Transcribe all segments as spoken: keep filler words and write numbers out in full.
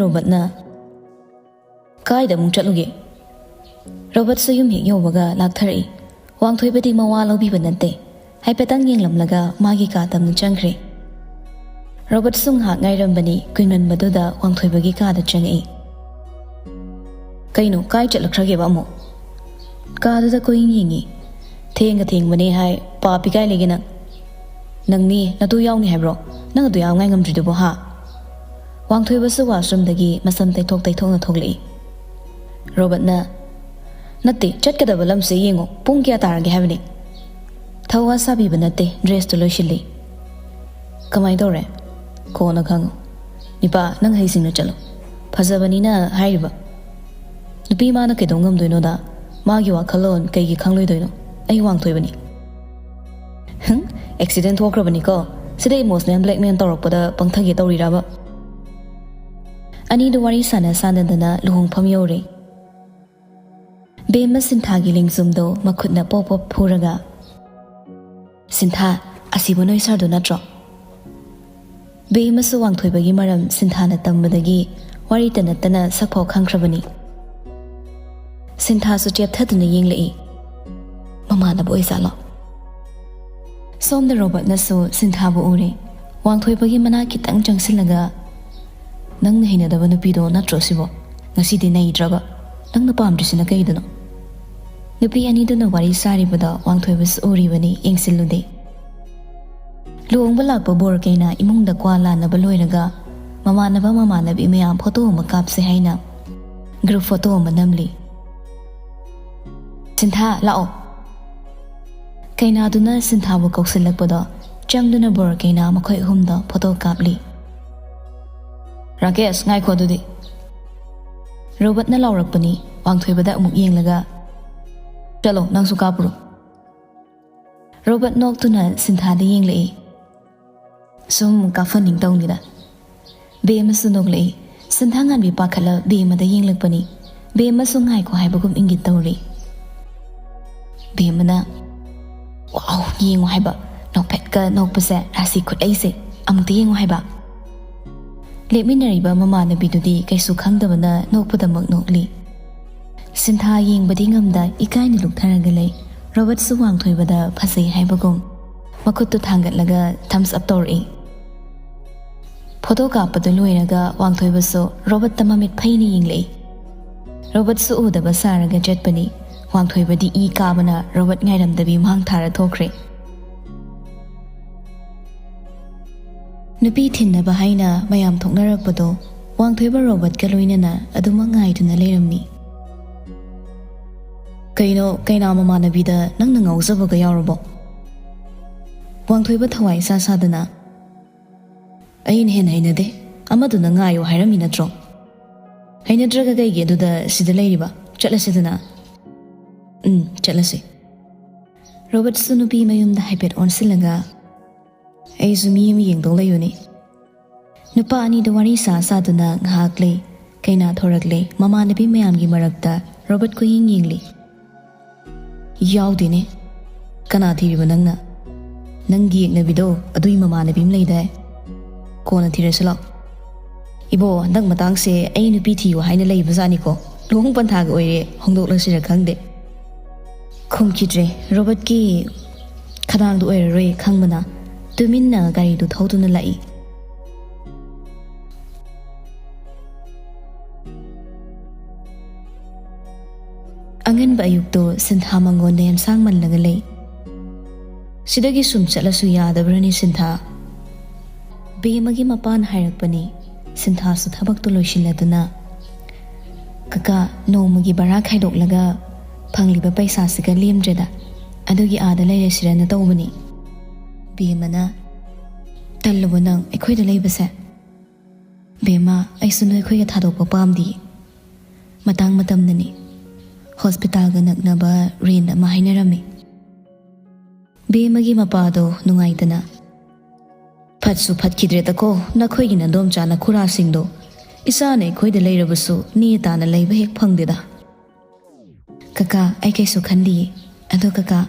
ꯔꯣꯕꯔꯠꯅ, "ꯀꯥꯏꯗ ꯑꯃꯨꯛ ꯆꯠꯂꯨꯒꯦ?" ꯔꯣꯕꯔꯠꯁꯨ ꯌꯨꯝ ꯍꯦꯛ ꯌꯧꯕꯒ ꯂꯥꯛꯊꯔꯛꯏ꯫ ꯋꯥꯡꯊꯣꯏꯕꯗꯤ ꯃꯋꯥ ꯂꯧꯕꯤꯕ ꯅꯠꯇꯦ꯫ ꯍꯥꯏꯐꯦꯠꯇꯪ ꯌꯦꯡꯂꯝꯂꯒ ꯃꯥꯒꯤ ꯀꯥꯗ ꯑꯃꯨꯛ ꯆꯪꯈ꯭ꯔꯦ꯫ ꯔꯣꯕꯔꯠꯁꯨ ꯉꯥꯏꯍꯥꯛ ꯉꯥꯏꯔꯝꯕꯅꯤ꯫ ꯀꯨꯏꯃꯟꯕꯗꯨꯗ ꯋꯥꯡꯊꯣꯏꯕꯒꯤ ꯀꯥꯗ ꯆꯪꯉꯛꯏ꯫ "ꯀꯩꯅꯣ, ꯀꯥꯏ ꯆꯠꯂꯛꯈ꯭ꯔꯒꯦꯕ ꯑꯃꯨꯛ?" ꯀꯥꯗꯨꯗ ꯀꯣꯏꯌꯦꯡ ꯌꯦꯡꯉꯤ꯫ "ꯊꯦꯡꯒ ꯊꯦꯡꯕꯅꯦ ꯍꯥꯏ, ꯄꯥꯞꯄꯤ ꯀꯥꯏ ꯂꯩꯒꯦ ꯅꯪ? ꯅꯪꯅꯤ ꯅꯇꯨ ꯌꯥꯎꯅꯤ ꯍꯥꯏꯕ꯭ꯔꯣ? ꯅꯪ ꯑꯗꯨ ꯌꯥꯝ ꯉꯥꯏ ꯉꯝꯗ꯭ꯔꯤꯗꯨꯕꯣ, ꯍꯥ?" ꯋꯥꯡꯊꯣꯏꯕꯁꯨ ꯋꯥꯁꯔꯨꯝꯗꯒꯤ ꯃꯁꯝ ꯇꯩꯊꯣꯛ ꯇꯩꯊꯣꯛꯅ ꯊꯣꯛꯂꯛꯏ꯫ ꯔꯣꯕꯔꯠꯅ, "ꯅꯠꯇꯦ, ꯆꯠꯀꯗꯕ ꯂꯝꯁꯦ ꯌꯦꯡꯉꯣ, ꯄꯨꯡ ꯀꯌꯥ ꯇꯥꯔꯒꯦ ꯍꯥꯏꯕꯅꯤ?" ꯊꯧꯋꯥ ꯁꯥꯕꯤꯕ ꯅꯠꯇꯦ, ꯗ꯭ꯔꯦꯁꯇꯨ ꯂꯣꯏꯁꯤꯜꯂꯤ꯫ "ꯀꯃꯥꯏ ꯇꯧꯔꯦ?" "ꯀꯣꯟꯅ ꯈꯪꯉꯨ꯫ ꯅꯤꯄꯥ, ꯅꯪ ꯍꯩꯁꯤꯡꯅ ꯆꯠꯂꯣ꯫ ꯐꯖꯕꯅꯤꯅ ꯍꯥꯏꯔꯤꯕ꯫ ꯅꯨꯄꯤ ꯃꯥꯅ ꯀꯩꯗꯧ ꯉꯝꯗꯣꯏꯅꯣꯗ? ꯃꯥꯒꯤ ꯋꯥꯈꯜꯂꯣꯟ ꯀꯩꯒꯤ ꯈꯪꯂꯣꯏꯗꯣꯏꯅꯣ? ꯑꯩ ꯋꯥꯡꯊꯣꯏꯕꯅꯤ꯫" "ꯍꯪ? ꯑꯦꯛꯁꯤꯗꯦꯟ ꯊꯣꯛꯈ꯭ꯔꯕꯅꯤꯀꯣ꯫ ꯁꯤꯗ ꯏꯃꯣꯁꯅꯦꯜ ꯕ꯭ꯂꯦꯛꯃꯦꯜ ꯇꯧꯔꯛꯄꯗ ꯄꯪꯊꯒꯦ ꯇꯧꯔꯤꯔꯕ?" ꯑꯅꯤꯗꯨ ꯋꯥꯔꯤ ꯁꯥꯟꯅ ꯁꯥꯟꯅꯗꯅ ꯂꯨꯍꯣꯡꯐꯝ ꯌꯧꯔꯦ꯫ ꯕꯦꯝꯃ ꯁꯤꯟꯊꯥꯒꯤ ꯂꯦꯡꯖꯨꯝꯗꯣ ꯃꯈꯨꯠꯅ ꯄꯣꯞ ꯄꯣꯞ ꯐꯨꯔꯒ, "ꯁꯤꯟꯊꯥ, ꯑꯁꯤꯕꯨ ꯅꯣꯏ ꯁꯥꯔꯗꯣ ꯅꯠꯇ꯭ꯔꯣ?" ꯕꯦꯝꯃꯁꯨ ꯋꯥꯡꯊꯣꯏꯕꯒꯤ ꯃꯔꯝ ꯁꯤꯟꯊꯥꯅ ꯇꯝꯕꯗꯒꯤ ꯋꯥꯔꯤꯇ ꯅꯠꯇꯅ ꯁꯛꯐꯥꯎ ꯈꯪꯈ꯭ꯔꯕꯅꯤ꯫ ꯁꯤꯟꯊꯥꯁꯨ ꯆꯦꯞꯊꯗꯨꯅ ꯌꯦꯡꯂꯛꯏ꯫ "ꯃꯃꯥꯟꯅꯕ ꯑꯣꯏꯖꯥꯠꯂꯣ?" ꯁꯣꯝꯗ ꯔꯣꯕꯔꯠꯅꯁꯨ ꯁꯤꯟꯊꯥꯕꯨ ꯎꯔꯦ꯫ ꯋꯥꯡꯊꯣꯏꯕꯒꯤ ꯃꯅꯥꯛ ꯈꯤꯇꯪ ꯆꯪꯁꯤꯜꯂꯒ, "ꯅꯪꯅ ꯍꯩꯅꯗꯕ ꯅꯨꯄꯤꯗꯣ ꯅꯠꯇ꯭ꯔꯣ ꯁꯤꯕꯣ? ꯉꯁꯤꯗꯤ ꯅꯩꯗ꯭ꯔꯕ? ꯅꯪꯅ ꯄꯥꯝꯗ꯭ꯔꯤꯁꯤꯅ ꯀꯩꯗꯅꯣ?" ꯅꯨꯄꯤ ꯑꯅꯤꯗꯨꯅ ꯋꯥꯔꯤ ꯁꯥꯔꯤꯕꯗꯣ ꯋꯥꯡꯊꯣꯏꯕꯁꯨ ꯎꯔꯤꯕꯅꯤ, ꯌꯦꯡꯁꯤꯜꯂꯨꯗꯦ꯫ ꯂꯨꯍꯣꯡꯕ ꯂꯥꯛꯄ ꯕꯣꯔ ꯀꯩꯅꯥ ꯏꯃꯨꯡꯗ ꯀ꯭ꯋꯥ ꯂꯥꯟꯅꯕ ꯂꯣꯏꯔꯒ ꯃꯃꯥꯟꯅꯕ ꯃꯃꯥꯟꯅꯕꯤ ꯃꯌꯥꯝ ꯐꯣꯇꯣ ꯑꯃ ꯀꯥꯞꯁꯦ ꯍꯥꯏꯅ ꯒ꯭ꯔꯨꯞ ꯐꯣꯇꯣ ꯑꯃ ꯅꯝꯂꯤ꯫ "ꯁꯤꯟꯊꯥ, ꯂꯥꯛꯑꯣ꯫" ꯀꯩꯅꯥꯗꯨꯅ ꯁꯤꯟꯊꯥꯕꯨ ꯀꯧꯁꯤꯜꯂꯛꯄꯗꯣ ꯆꯪꯗꯨꯅ ꯕꯣꯔ ꯀꯩꯅꯥ ꯃꯈꯣꯏ ꯑꯍꯨꯝꯗ ꯐꯣꯇꯣ ꯀꯥꯞꯂꯤ꯫ "ꯔꯥꯀꯦꯁ, ꯉꯥꯏꯈꯣ ꯑꯗꯨꯗꯤ꯫" ꯔꯣꯕꯔꯠꯅ ꯂꯥꯎꯔꯛꯄꯅꯤ꯫ ꯋꯥꯡꯊꯣꯏꯕꯗ ꯑꯃꯨꯛ ꯌꯦꯡꯂꯒ, "ꯆꯠꯂꯣ, ꯅꯪꯁꯨ ꯀꯥꯞꯄꯨꯔꯣ꯫" ꯔꯣꯕꯔꯠ ꯅꯣꯛꯇꯨꯅ ꯁꯤꯟꯊꯥꯗ ꯌꯦꯡꯂꯛꯏ꯫ "ꯁꯨꯝ ꯀꯥꯞꯍꯟꯅꯤꯡ ꯇꯧꯅꯤꯗ꯫" ꯕꯦꯝꯃꯁꯨ ꯅꯣꯛꯂꯛꯏ꯫ ꯁꯤꯟꯊꯥ ꯉꯥꯟꯕꯤ ꯄꯥꯈꯠꯂ ꯕꯦꯝꯃꯗ ꯌꯦꯡꯂꯛꯄꯅꯤ꯫ ꯕꯦꯝꯃꯁꯨ ꯉꯥꯏꯈꯣ ꯍꯥꯏꯕꯒꯨꯝ ꯏꯪꯒꯤꯠ ꯇꯧꯔꯤ꯫ ꯕꯦꯝꯃꯅ, "ꯋꯥꯎ, ꯌꯦꯡꯉꯣ ꯍꯥꯏꯕ, ꯅꯣꯛꯐꯦꯠꯀ ꯅꯣꯛꯄꯁꯦ, ꯔꯥꯁꯤ ꯈꯨꯠꯂꯩꯁꯦ, ꯑꯃꯨꯛꯇ ꯌꯦꯡꯉꯣ ꯍꯥꯏꯕ꯫" ꯂꯦꯞꯃꯤꯟꯅꯔꯤꯕ ꯃꯃꯥꯟꯅꯕꯤꯗꯨꯗꯤ ꯀꯩꯁꯨ ꯈꯪꯗꯕꯅ ꯅꯣꯛꯄꯗꯃꯛ ꯅꯣꯛꯂꯤ꯫ ꯁꯤꯟꯊꯥ ꯌꯦꯡꯕꯗꯤ ꯉꯝꯗ ꯏꯀꯥꯏꯅ ꯂꯨꯞꯊꯔꯒ ꯂꯩ꯫ ꯔꯣꯕꯔꯠꯁꯨ ꯋꯥꯡꯊꯣꯏꯕꯗ ꯐꯖꯩ ꯍꯥꯏꯕꯒꯨꯝ ꯃꯈꯨꯠꯇꯨ ꯊꯥꯡꯒꯠꯂꯒ ꯊꯝꯁ ꯑꯞ ꯇꯧꯔꯛꯏ꯫ ꯐꯣꯇꯣ ꯀꯥꯞꯄꯗꯨ ꯂꯣꯏꯔꯒ ꯋꯥꯡꯊꯣꯏꯕꯁꯨ ꯔꯣꯕꯔꯠꯇ ꯃꯃꯤꯠ ꯐꯩꯅ ꯌꯦꯡꯂꯛꯏ꯫ ꯔꯣꯕꯔꯠꯁꯨ ꯎꯗꯕ ꯁꯥꯔꯒ ꯆꯠꯄꯅꯤ꯫ ꯋꯥꯡꯊꯣꯏꯕꯗꯤ ꯏ ꯀꯥꯕꯅ ꯔꯣꯕꯔꯠ ꯉꯥꯏꯔꯝꯗꯕꯤ ꯃꯥꯡ ꯊꯥꯔ ꯊꯣꯛꯈ꯭ꯔꯦ꯫ ꯅꯨꯄꯤ ꯊꯤꯟꯅꯕ ꯍꯥꯏꯅ ꯃꯌꯥꯝ ꯊꯣꯛꯅꯔꯛꯄꯗꯣ ꯋꯥꯡꯊꯣꯏꯕ ꯔꯣꯕꯔꯠꯀ ꯂꯣꯏꯅꯅ ꯑꯗꯨꯃꯛ ꯉꯥꯏꯗꯨꯅ ꯂꯩꯔꯝꯃꯤ꯫ "ꯀꯩꯅꯣ, ꯀꯩꯅꯥ ꯃꯃꯥꯟꯅꯕꯤꯗ ꯅꯪꯅ ꯉꯥꯎꯖꯕꯒ ꯌꯥꯎꯔꯕꯣ?" ꯋꯥꯡꯊꯣꯏꯕ ꯊꯋꯥꯏ ꯏꯁꯥ ꯁꯥꯗꯅ, "ꯑꯩꯅ ꯍꯦꯟꯅ ꯍꯩꯅꯗꯦ꯫ ꯑꯃꯗꯨꯅ ꯉꯥꯏꯌꯣ ꯍꯥꯏꯔꯝꯃꯤ ꯅꯠꯇ꯭ꯔꯣ? ꯍꯩꯅꯗ꯭ꯔꯒ ꯀꯩꯒꯤ ꯑꯗꯨꯗ ꯁꯤꯗ ꯂꯩꯔꯤꯕ? ꯆꯠꯂꯁꯤꯗꯅ꯫" "ꯎꯝ, ꯆꯠꯂꯁꯤ꯫" ꯔꯣꯕꯔꯠꯁꯨ ꯅꯨꯄꯤ ꯃꯌꯨꯝꯗ ꯍꯥꯏꯐꯦꯠ ꯑꯣꯟꯁꯤꯜꯂꯒ, "ꯑꯩꯁꯨ ꯃꯤ ꯑꯃ ꯌꯦꯡꯗꯧ ꯂꯩꯕꯅꯤ꯫" ꯅꯨꯄꯥ ꯑꯅꯤꯗꯨ ꯋꯥꯔꯤ ꯁꯥ ꯁꯥꯗꯨꯅ ꯉꯥꯏꯍꯥꯛ ꯂꯩ꯫ ꯀꯩꯅꯥ ꯊꯣꯔꯛꯂꯦ꯫ ꯃꯃꯥꯟꯅꯕꯤ ꯃꯌꯥꯝꯒꯤ ꯃꯔꯛꯇ ꯔꯣꯕꯔꯠ ꯀꯣꯏꯌꯦꯡ ꯌꯦꯡꯂꯤ꯫ "ꯌꯥꯎꯗꯦꯅꯦ꯫ ꯀꯅꯥ ꯊꯤꯔꯤꯕ ꯅꯪꯅ? ꯅꯪꯒꯤ ꯌꯦꯛꯅꯕꯤꯗꯣ ꯑꯗꯨꯏ ꯃꯃꯥꯟꯅꯕꯤ ꯑꯃ ꯂꯩꯗꯥꯏ? ꯀꯣꯟꯅ ꯊꯤꯔꯁꯤ ꯂꯥꯛꯑꯣ꯫" "ꯏꯕꯣ, ꯍꯟꯗꯛ ꯃꯇꯥꯡꯁꯦ ꯑꯩ ꯅꯨꯄꯤ ꯊꯤꯌꯨ ꯍꯥꯏꯅ ꯂꯩꯕꯖꯥꯠꯅꯤꯀꯣ꯫ ꯂꯨꯍꯣꯡ ꯄꯟꯊꯥꯒ ꯑꯣꯏꯔꯦ, ꯍꯣꯡꯗꯣꯛꯂꯁꯤꯔ ꯈꯪꯗꯦ꯫" ꯈꯨꯝꯈꯤꯗ꯭ꯔꯦ꯫ ꯔꯣꯕꯔꯠꯀꯤ ꯈꯗꯥꯡꯗꯨ ꯑꯣꯏꯔꯔꯣꯏ ꯈꯪꯕꯅ ꯇꯨꯃꯤꯟꯅ ꯒꯥꯔꯤꯗꯨ ꯊꯧꯗꯨꯅ ꯂꯥꯛꯏ꯫ ꯑꯉꯟꯕ ꯑꯌꯨꯛꯇꯣ ꯁꯤꯟꯊꯥ ꯃꯉꯣꯟꯗ ꯌꯦꯟꯁꯥꯡ ꯃꯜꯂꯒ ꯂꯩ꯫ "ꯁꯤꯗꯒꯤ ꯁꯨꯝ ꯆꯠꯂꯁꯨ ꯌꯥꯗꯕ꯭ꯔꯅꯦ ꯁꯤꯟꯊꯥ?" ꯕꯦꯝꯃꯒꯤ ꯃꯄꯥꯅ ꯍꯥꯏꯔꯛꯄꯅꯤ꯫ ꯁꯤꯟꯊꯥꯁꯨ ꯊꯕꯛꯇꯨ ꯂꯣꯏꯁꯤꯜꯂꯗꯨꯅ, "ꯀꯀꯥ, ꯅꯣꯡꯃꯒꯤ ꯚꯔꯥ ꯈꯥꯏꯗꯣꯛꯂꯒ ꯐꯪꯂꯤꯕ ꯄꯩꯁꯥꯁꯤꯒ ꯂꯦꯝꯗ꯭ꯔꯦꯗ, ꯑꯗꯨꯒꯤ ꯑꯥꯗ ꯂꯩꯔꯁꯤꯔꯅ ꯇꯧꯕꯅꯤ꯫" ꯕꯦꯝꯃꯅ, "ꯇꯜꯂꯕꯣ ꯅꯪ ꯑꯩꯈꯣꯏꯗ ꯂꯩꯕꯁꯦ?" "ꯕꯦꯝꯃ, ꯑꯩꯁꯨ ꯅꯣꯏꯈꯣꯏꯒ ꯊꯥꯗꯣꯛꯄ ꯄꯥꯝꯗꯤꯌꯦ꯫ ꯃꯇꯥꯡ ꯃꯇꯝꯅꯅꯤ꯫ ꯍꯣꯁꯄꯤꯇꯥꯜꯒ ꯅꯛꯅꯕ ꯔꯦꯟ ꯑꯃ ꯍꯥꯏꯅꯔꯝꯃꯤ꯫" ꯕꯦꯝꯃꯒꯤ ꯃꯄꯥꯗꯣ ꯅꯨꯡꯉꯥꯏꯇꯅ, "ꯐꯠꯁꯨ ꯐꯠꯈꯤꯗ꯭ꯔꯦꯗꯀꯣ ꯅꯈꯣꯏꯒꯤ ꯅꯗꯣꯝꯆꯥ ꯅꯈꯨꯔꯥꯁꯤꯡꯗꯣ꯫ ꯏꯆꯥꯅ ꯑꯩꯈꯣꯏꯗ ꯂꯩꯔꯕꯁꯨ ꯅꯦ ꯇꯥꯅ ꯂꯩꯕ ꯍꯦꯛ ꯐꯪꯗꯦꯗ꯫" "ꯀꯀꯥ, ꯑꯩ ꯀꯩꯁꯨ ꯈꯟꯗꯤꯌꯦ꯫ ꯑꯗꯣ ꯀꯀꯥ꯫"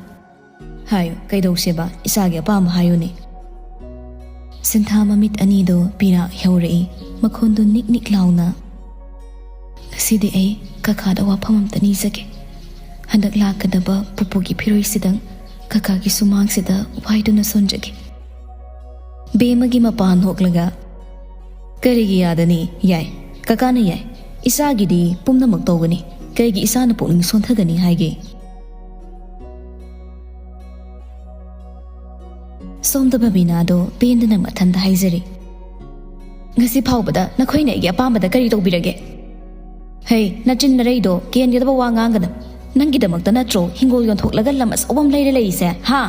"ꯍꯥꯏꯌꯨ, ꯀꯩꯗꯧꯁꯦꯕ? ꯏꯆꯥꯒꯤ ꯑꯄꯥꯝꯕ ꯍꯥꯏꯌꯨꯅꯦ꯫" ꯁꯤꯟꯊꯥ ꯃꯃꯤꯠ ꯑꯅꯤꯗꯣ ꯄꯤꯔꯥ ꯍꯧꯔꯛꯏ꯫ ꯃꯈꯣꯟꯗꯨ ꯅꯤꯛ ꯅꯤꯛ ꯂꯥꯎꯅ, "ꯉꯁꯤꯗꯤ ꯑꯩ ꯀꯀꯥꯗ ꯋꯥꯐꯝ ꯑꯝꯇ ꯅꯤꯖꯒꯦ꯫ ꯍꯟꯗꯛ ꯂꯥꯛꯀꯗꯕ ꯄꯨꯄꯨꯒꯤ ꯐꯤꯔꯣꯏꯁꯤꯗꯪ ꯀꯀꯥꯒꯤ ꯁꯨꯃꯥꯡꯁꯤꯗ ꯋꯥꯏꯗꯨꯅ ꯁꯣꯟꯖꯒꯦ꯫" ꯕꯦꯝꯃꯒꯤ ꯃꯄꯥ ꯅꯣꯛꯂꯒ, "ꯀꯔꯤꯒꯤ ꯌꯥꯗꯅꯤ? ꯌꯥꯏ, ꯀꯀꯥꯅ ꯌꯥꯏ꯫ ꯏꯆꯥꯒꯤꯗꯤ ꯄꯨꯝꯅꯃꯛ ꯇꯧꯒꯅꯤ꯫ ꯀꯩꯒꯤ ꯏꯆꯥꯅ ꯄꯨꯛꯅꯤꯡ ꯁꯣꯟꯊꯒꯅꯤ ꯍꯥꯏꯒꯦ?" ꯁꯣꯝꯗ ꯕꯕꯤꯅꯥꯗꯣ ꯄꯦꯟꯗꯅ ꯃꯊꯟꯇ ꯍꯥꯏꯖꯔꯤ, "ꯉꯁꯤ ꯐꯥꯎꯕꯗ ꯅꯈꯣꯏꯅ ꯑꯩꯒꯤ ꯑꯄꯥꯝꯕꯗ ꯀꯔꯤ ꯇꯧꯕꯤꯔꯒꯦ? ꯍꯩ, ꯅꯆꯤꯟ ꯅꯔꯩꯗꯣ ꯀꯦꯟꯒꯗꯕ ꯋꯥ ꯉꯥꯡꯒꯅꯨ꯫ ꯅꯪꯒꯤꯗꯃꯛꯇ ꯅꯠꯇ꯭ꯔꯣ ꯍꯤꯡꯒꯣꯜ ꯌꯣꯟꯊꯣꯛꯂꯒ ꯂꯝ ꯑꯆꯧꯕ ꯑꯃ ꯂꯩꯔ ꯂꯩꯔꯤꯁꯦ, ꯍꯥ?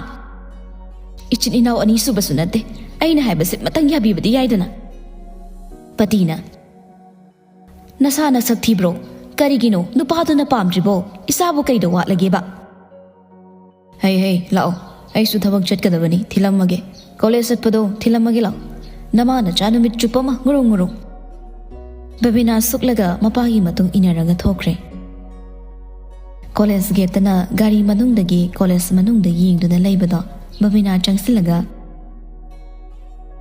ꯏꯆꯤꯟ ꯏꯅꯥꯎ ꯑꯅꯤ ꯁꯨꯕꯁꯨ ꯅꯠꯇꯦ꯫ ꯑꯩꯅ ꯍꯥꯏꯕꯁꯦ ꯃꯇꯪ ꯌꯥꯕꯤꯕꯗꯤ ꯌꯥꯏꯗꯅ꯫" ꯄꯇꯤꯅ, "ꯅꯁꯥ ꯅꯁꯛ ꯊꯤꯕ꯭ꯔꯣ? ꯀꯔꯤꯒꯤꯅꯣ ꯅꯨꯄꯥꯗꯨꯅ ꯄꯥꯝꯗ꯭ꯔꯤꯕꯣ? ꯏꯆꯥꯕꯨ ꯀꯩꯗ ꯋꯥꯠꯂꯒꯦꯕ?" "ꯍꯩ ꯍꯩ, ꯂꯥꯛꯑꯣ, ꯑꯩꯁꯨ ꯊꯕꯛ ꯆꯠꯀꯗꯕꯅꯤ, ꯊꯤꯜꯂꯝꯃꯒꯦ꯫ ꯀꯣꯂꯦꯖ ꯆꯠꯄꯗꯣ ꯊꯤꯜꯂꯝꯃꯒꯦ, ꯂꯥꯛꯑꯣ꯫ ꯅꯃꯥ ꯅꯆꯥ ꯅꯨꯃꯤꯠ ꯆꯨꯞꯄ ꯑꯃ ꯉꯨꯔꯨꯡ ꯉꯨꯔꯨꯡ꯫" ꯕꯕꯤꯅꯥ ꯁꯨꯛꯂꯒ ꯃꯄꯥꯒꯤ ꯃꯇꯨꯡ ꯏꯟꯅꯔꯒ ꯊꯣꯛꯈ꯭ꯔꯦ꯫ ꯀꯣꯂꯦꯖ ꯒꯦꯠꯇꯅ ꯒꯥꯔꯤ ꯃꯅꯨꯡꯗꯒꯤ ꯀꯣꯂꯦꯖ ꯃꯅꯨꯡꯗ ꯌꯦꯡꯗꯨꯅ ꯂꯩꯕꯗꯣ ꯕꯕꯤꯅꯥ ꯆꯪꯁꯤꯜꯂꯒ,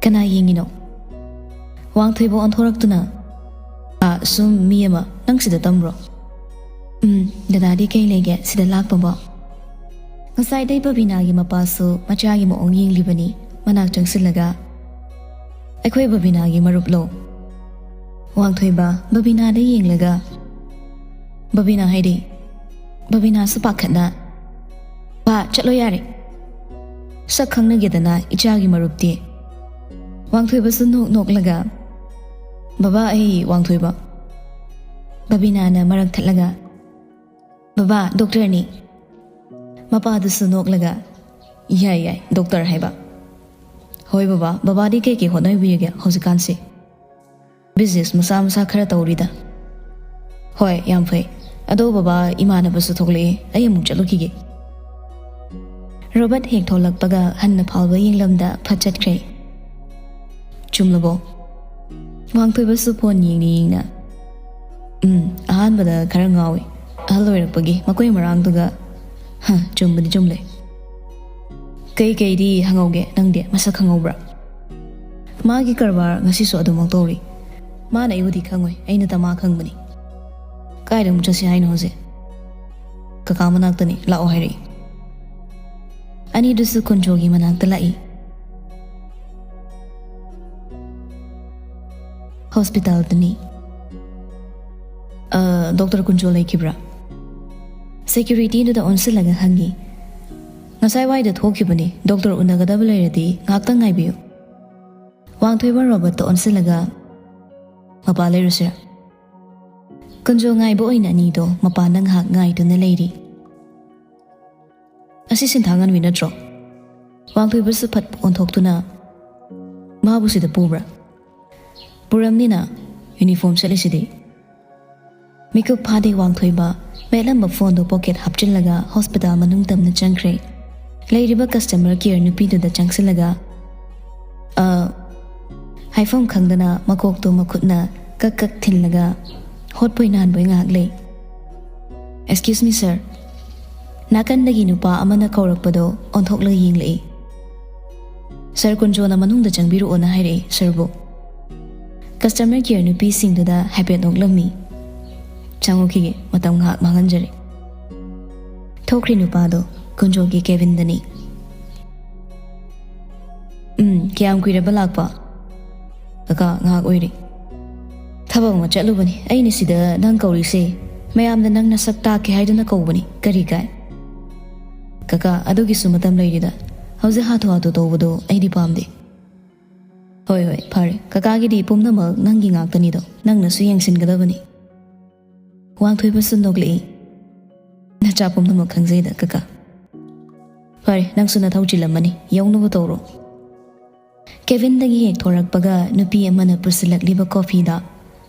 "ꯀꯅꯥ ꯌꯦꯡꯉꯤꯅꯣ?" ꯋꯥꯡꯊꯣꯏꯕ ꯑꯣꯟꯊꯣꯔꯛꯇꯨꯅ, "ꯑꯥ, ꯁꯨꯝ ꯃꯤ ꯑꯃ꯫ ꯅꯪ ꯁꯤꯗ ꯇꯝꯕ꯭ꯔꯣ?" "ꯎꯝ, ꯗꯗꯥꯗꯤ ꯀꯩ ꯂꯩꯒꯦ ꯁꯤꯗ ꯂꯥꯛꯄꯕꯣ?" ꯉꯁꯥꯏꯗꯩ ꯕꯕꯤꯅꯥꯒꯤ ꯃꯄꯥꯁꯨ ꯃꯆꯥꯒꯤ ꯃꯑꯣꯡ ꯌꯦꯡꯂꯤꯕꯅꯤ ꯃꯅꯥꯛ ꯆꯪꯁꯤꯜꯂꯒ꯫ "ꯑꯩꯈꯣꯏ ꯕꯕꯤꯅꯥꯒꯤ ꯃꯔꯨꯞꯂꯣ?" ꯋꯥꯡꯊꯣꯏꯕ ꯕꯕꯤꯅꯥꯗ ꯌꯦꯡꯂꯒ, "ꯕꯕꯤꯅꯥ ꯍꯥꯏꯗꯤ?" ꯕꯕꯤꯅꯥꯁꯨ ꯄꯥꯈꯠꯅ, "ꯕꯥ, ꯆꯠꯂꯣ ꯌꯥꯔꯦ꯫ ꯁꯛ ꯈꯪꯅꯒꯦꯗꯅ ꯏꯆꯥꯒꯤ ꯃꯔꯨꯞꯇꯤ꯫" ꯋꯥꯡꯊꯣꯏꯕꯁꯨ ꯅꯣꯛ ꯅꯣꯛꯂꯒ, "ꯕꯕꯥ, ꯑꯩ ꯋꯥꯡꯊꯣꯏꯕ꯫" ꯕꯕꯤꯅꯥꯅ ꯃꯔꯛ ꯊꯠꯂꯒ, "ꯕꯕꯥ, ꯗꯣꯛꯇꯔꯅꯤ꯫" ꯃꯄꯥꯗꯨꯁꯨ ꯅꯣꯛꯂꯒ, "ꯌꯥꯏ, ꯌꯥꯏ, ꯗꯣꯛꯇꯔ ꯍꯥꯏꯕ꯫ ꯍꯣꯏ ꯕꯕꯥ, ꯕꯕꯥꯗꯤ ꯀꯩꯀꯩ ꯍꯣꯠꯅꯕꯤꯔꯤꯒꯦ ꯍꯧꯖꯤꯛꯀꯥꯟꯁꯤ?" "ꯕꯤꯖꯤꯅꯦꯁ ꯃꯆꯥ ꯃꯆꯥ ꯈꯔ ꯇꯧꯔꯤꯗ꯫" "ꯍꯣꯏ, ꯌꯥꯝ ꯐꯩ꯫ ꯑꯗꯣ ꯕꯕꯥ, ꯏꯃꯥꯟꯅꯕꯁꯨ ꯊꯣꯛꯂꯛꯑꯦ, ꯑꯩ ꯑꯃꯨꯛ ꯆꯠꯂꯨꯈꯤꯒꯦ꯫" ꯔꯣꯕꯔꯠ ꯍꯦꯛ ꯊꯣꯛꯂꯛꯄꯒ ꯍꯟꯅ ꯐꯥꯎꯕ ꯌꯦꯡꯂꯝꯗ ꯐꯠ ꯆꯠꯈ꯭ꯔꯦ꯫ "ꯆꯨꯝꯂꯕꯣ?" ꯋꯥꯡꯊꯣꯏꯕꯁꯨ ꯐꯣꯟ ꯌꯦꯡꯅ ꯌꯦꯡꯅ, "ꯎꯝ, ꯑꯍꯥꯟꯕꯗ ꯈꯔ ꯉꯥꯎꯏ, ꯑꯍꯜ ꯑꯣꯏꯔꯛꯄꯒꯤ ꯃꯀꯣꯏ ꯃꯔꯥꯡꯗꯨꯒ꯫ ꯍ, ꯆꯨꯝꯕꯗꯤ ꯆꯨꯝꯂꯦ꯫ ꯀꯩ ꯀꯩꯗꯤ ꯍꯪꯍꯧꯒꯦ, ꯅꯪꯗꯤ ꯃꯁꯛ ꯈꯪꯍꯧꯕ꯭ꯔꯥ?" "ꯃꯥꯒꯤ ꯀꯔꯕꯥꯔ ꯉꯁꯤꯁꯨ ꯑꯗꯨꯃꯛ ꯇꯧꯔꯤ꯫ ꯃꯥꯅ ꯑꯩꯕꯨꯗꯤ ꯈꯪꯉꯣꯏ, ꯑꯩꯅ ꯇꯃꯥ ꯈꯪꯕꯅꯤ꯫ ꯀꯥꯏꯗ ꯑꯃꯨꯛ ꯆꯠꯁꯤ ꯍꯥꯏꯅꯣ ꯍꯧꯖꯤꯛ? ꯀꯀꯥ ꯃꯅꯥꯛꯇꯅꯤ, ꯂꯥꯛꯑꯣ ꯍꯥꯏꯔꯛꯏ꯫ ꯑꯅꯤꯗꯨꯁꯨ ꯀꯨꯟꯖꯣꯒꯤ ꯃꯅꯥꯛꯇ ꯂꯥꯛꯏ꯫ ꯍꯣꯁꯄꯤꯇꯥꯜꯗꯅꯤ꯫ "ꯑ, ꯗꯣꯛꯇꯔ ꯀꯨꯟꯖꯣ ꯂꯩꯈꯤꯕ꯭ꯔꯥ?" ꯁꯦꯀ꯭ꯌꯨꯔꯤꯇꯤꯗꯨꯗ ꯑꯣꯟꯁꯤꯜꯂꯒ ꯍꯪꯉꯤ꯫ "ꯉꯁꯥꯏ ꯋꯥꯏꯗ ꯊꯣꯛꯈꯤꯕꯅꯤ, ꯗꯣꯛꯇꯔ ꯎꯅꯒꯗꯕ ꯂꯩꯔꯗꯤ ꯉꯥꯛꯇꯪ ꯉꯥꯏꯕꯤꯌꯨ꯫" ꯋꯥꯡꯊꯣꯏꯕ ꯔꯣꯕꯔꯠꯇ ꯑꯣꯟꯁꯤꯜꯂꯒ "ꯃꯄꯥ ꯂꯩꯔꯨꯁꯤꯔꯥ?" ꯀꯨꯟꯖꯣ ꯉꯥꯏꯕ ꯑꯣꯏꯅ ꯑꯅꯤꯗꯣ ꯃꯄꯥꯟꯗ ꯉꯥꯏꯍꯥꯛ ꯉꯥꯏꯗꯨꯅ ꯂꯩꯔꯤ꯫ "ꯑꯁꯤ ꯁꯤꯟꯊꯥ ꯉꯥꯟꯕꯤ ꯅꯠꯇ꯭ꯔꯣ?" ꯋꯥꯡꯊꯣꯏꯕꯁꯨ ꯐꯠ ꯑꯣꯟꯊꯣꯛꯇꯨꯅ, "ꯃꯥꯕꯨ ꯁꯤꯗ ꯄꯨꯕ꯭ꯔꯥ?" "ꯄꯨꯔꯝꯅꯤꯅ, ꯌꯨꯅꯤꯐꯣꯔꯝ ꯁꯦꯠꯂꯤꯁꯤꯗꯤ꯫" ꯃꯤꯀꯨꯞ ꯐꯥꯗꯦ ꯋꯥꯡꯊꯣꯏꯕ, ꯃꯦꯠꯂꯝꯕ ꯐꯣꯟꯗꯨ ꯄꯣꯀꯦꯠ ꯍꯥꯞꯆꯤꯜꯂꯒ ꯍꯣꯁꯄꯤꯇꯥꯜ ꯃꯅꯨꯡ ꯇꯝꯅ ꯆꯪꯈ꯭ꯔꯦ꯫ ꯂꯩꯔꯤꯕ ꯀꯁꯇꯃꯔ ꯀꯦꯌꯔ ꯅꯨꯄꯤꯗꯨꯗ ꯆꯪꯁꯤꯜꯂꯒ, "ꯑ," ꯍꯥꯏꯐꯝ ꯈꯪꯗꯅ ꯃꯀꯣꯛꯇꯨ ꯃꯈꯨꯠꯅ ꯀꯛ ꯀꯛ ꯊꯤꯜꯂꯒ ꯍꯣꯠꯄꯣꯏ ꯅꯥꯟꯕꯣꯏ ꯉꯥꯏꯍꯥꯛ ꯂꯩ꯫ "Excuse me, sir." ꯅꯥꯀꯟꯗꯒꯤ ꯅꯨꯄꯥ ꯑꯃꯅ ꯀꯧꯔꯛꯄꯗꯣ ꯑꯣꯟꯊꯣꯛꯂꯒ ꯌꯦꯡꯂꯛꯏ꯫ "ꯁꯥꯔ ꯀꯨꯟꯖꯣꯅ ꯃꯅꯨꯡꯗ ꯆꯪꯕꯤꯔꯛꯑꯣꯅ ꯍꯥꯏꯔꯛꯏ, ꯁꯥꯔꯕꯨ꯫" ꯀꯁꯇꯃꯔ ꯀꯦꯌꯔ ꯅꯨꯄꯤꯁꯤꯡꯗꯨꯗ ꯍꯥꯏꯐꯦꯠ ꯅꯣꯛꯂꯝꯃꯤ꯫ "ꯆꯪꯉꯛꯈꯤꯒꯦ, ꯃꯇꯝ ꯉꯥꯏꯍꯥꯛ ꯃꯥꯡꯍꯟꯖꯔꯦ꯫" ꯊꯣꯛꯈ꯭ꯔꯦ ꯅꯨꯄꯥꯗꯣ, ꯀꯨꯟꯖꯣꯒꯤ ꯀꯦꯕꯤꯟꯗꯅꯤ꯫ "ꯎꯝ, ꯀꯌꯥꯝ ꯀꯨꯏꯔꯕ ꯂꯥꯛꯄ?" "ꯀꯀꯥ, ꯉꯥꯏꯍꯥꯛ ꯑꯣꯏꯔꯦ꯫" "ꯊꯕꯛ ꯑꯃ ꯆꯠꯂꯨꯕꯅꯤ꯫ ꯑꯩꯅ ꯁꯤꯗ ꯅꯪ ꯀꯧꯔꯤꯁꯦ ꯃꯌꯥꯝꯅ ꯅꯪ ꯅꯁꯛ ꯇꯥꯛꯀꯦ ꯍꯥꯏꯗꯨꯅ ꯀꯧꯕꯅꯤ꯫ ꯀꯔꯤ ꯀꯥꯏ?" "ꯀꯀꯥ, ꯑꯗꯨꯒꯤꯁꯨ ꯃꯇꯝ ꯂꯩꯔꯤꯗ꯫ ꯍꯧꯖꯤꯛ ꯍꯥꯊꯨ ꯍꯥꯊꯨ ꯇꯧꯕꯗꯣ ꯑꯩꯗꯤ ꯄꯥꯝꯗꯦ꯫" "ꯍꯣꯏ, ꯍꯣꯏ, ꯐꯔꯦ꯫ ꯀꯀꯥꯒꯤꯗꯤ ꯄꯨꯝꯅꯃꯛ ꯅꯪꯒꯤ ꯉꯥꯛꯇꯅꯤꯗꯣ, ꯅꯪꯅꯁꯨ ꯌꯦꯡꯁꯤꯟꯒꯗꯕꯅꯤ꯫" ꯋꯥꯡꯊꯣꯏꯕꯁꯨ ꯅꯣꯛꯂꯛꯏ꯫ "ꯅꯆꯥ ꯄꯨꯝꯅꯃꯛ ꯈꯪꯖꯩꯗ, ꯀꯀꯥ꯫" "ꯐꯔꯦ, ꯅꯪꯁꯨ ꯅꯊꯧ ꯆꯤꯜꯂꯝꯃꯅꯤ, ꯌꯧꯅꯕ ꯇꯧꯔꯣ꯫" ꯀꯦꯕꯤꯟꯗꯒꯤ ꯍꯦꯛ ꯊꯣꯔꯛꯄꯒ ꯅꯨꯄꯤ ꯑꯃꯅ ꯄꯨꯁꯤꯜꯂꯛꯂꯤꯕ ꯀꯣꯐꯤꯗ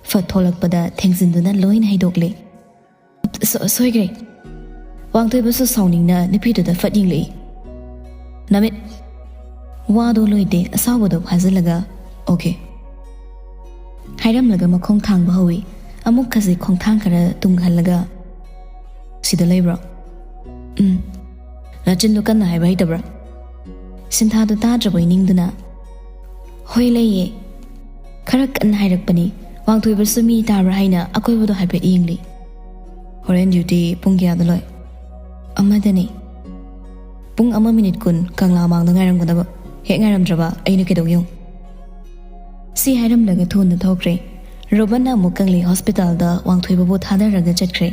ꯐꯠ ꯊꯣꯛꯂꯛꯄꯗ ꯊꯦꯡꯖꯤꯟꯗꯨꯅ ꯂꯣꯏꯅ ꯍꯩꯗꯣꯛꯂꯦ꯫ "ꯁꯣ-, ꯁꯣꯏꯈ꯭ꯔꯦ꯫" ꯋꯥꯡꯊꯣꯏꯕꯁꯨ ꯁꯥꯎꯅꯤꯡꯅ ꯅꯨꯄꯤꯗꯨꯗ ꯐꯠ ꯌꯦꯡꯂꯛꯏ꯫ "ꯅꯃꯤꯠ!" ꯋꯥꯗꯣ ꯂꯣꯏꯗꯦ, ꯑꯁꯥꯎꯕꯗꯣ ꯐꯥꯖꯤꯜꯂꯒ, "ꯑꯣꯀꯦ꯫" ꯍꯥꯏꯔꯝꯂꯒ ꯃꯈꯣꯡ ꯊꯥꯡꯕ ꯍꯧꯏ꯫ ꯑꯃꯨꯛ ꯈꯖꯤꯛ ꯈꯣꯡꯊꯥꯡ ꯈꯔ ꯇꯨꯡꯍꯜꯂꯒ, "ꯁꯤꯗ ꯂꯩꯕ꯭ꯔꯣ?" "ꯎꯝ꯫" "ꯅꯆꯤꯟꯗꯣ ꯀꯟꯅ ꯍꯥꯏꯕ ꯍꯩꯇꯕ꯭ꯔꯥ?" ꯁꯤꯟꯊꯥꯗꯣ ꯇꯥꯗ꯭ꯔꯕꯣꯏ ꯅꯤꯡꯗꯨꯅ, "ꯍꯣꯏ, ꯂꯩꯌꯦ꯫" ꯈꯔ ꯀꯟꯅ ꯍꯥꯏꯔꯛꯄꯅꯤ꯫ ꯋꯥꯡꯊꯣꯏꯕꯁꯨ ꯃꯤ ꯇꯥꯕ꯭ꯔꯥ ꯍꯥꯏꯅ ꯑꯀꯣꯏꯕꯗꯣ ꯍꯥꯏꯐꯦꯠ ꯌꯦꯡꯂꯤ꯫ "ꯍꯣꯔꯦꯟ ꯗ꯭ꯌꯨꯇꯤ ꯄꯨꯡ ꯀꯌꯥꯗ ꯂꯣꯏ?" "ꯑꯃꯗꯅꯤ꯫" "ꯄꯨꯡ ꯑꯃ ꯃꯤꯅꯤꯠ ꯀꯨꯟ ꯀꯪꯂꯥ ꯃꯥꯡꯗ ꯉꯥꯏꯔꯝꯒꯗꯕ꯫ ꯍꯦꯛ ꯉꯥꯏꯔꯝꯗ꯭ꯔꯕ ꯑꯩꯅ ꯀꯩꯗꯧꯒꯦ ꯌꯦꯡꯉꯨ꯫" ꯁꯤ ꯍꯥꯏꯔꯝꯂꯒ ꯊꯨꯅ ꯊꯣꯛꯈ꯭ꯔꯦ꯫ ꯔꯣꯕꯟꯅ ꯑꯃꯨꯛ ꯀꯪꯂꯩ ꯍꯣꯁꯄꯤꯇꯥꯜꯗ ꯋꯥꯡꯊꯣꯏꯕꯕꯨ ꯊꯥꯗꯔꯒ ꯆꯠꯈ꯭ꯔꯦ꯫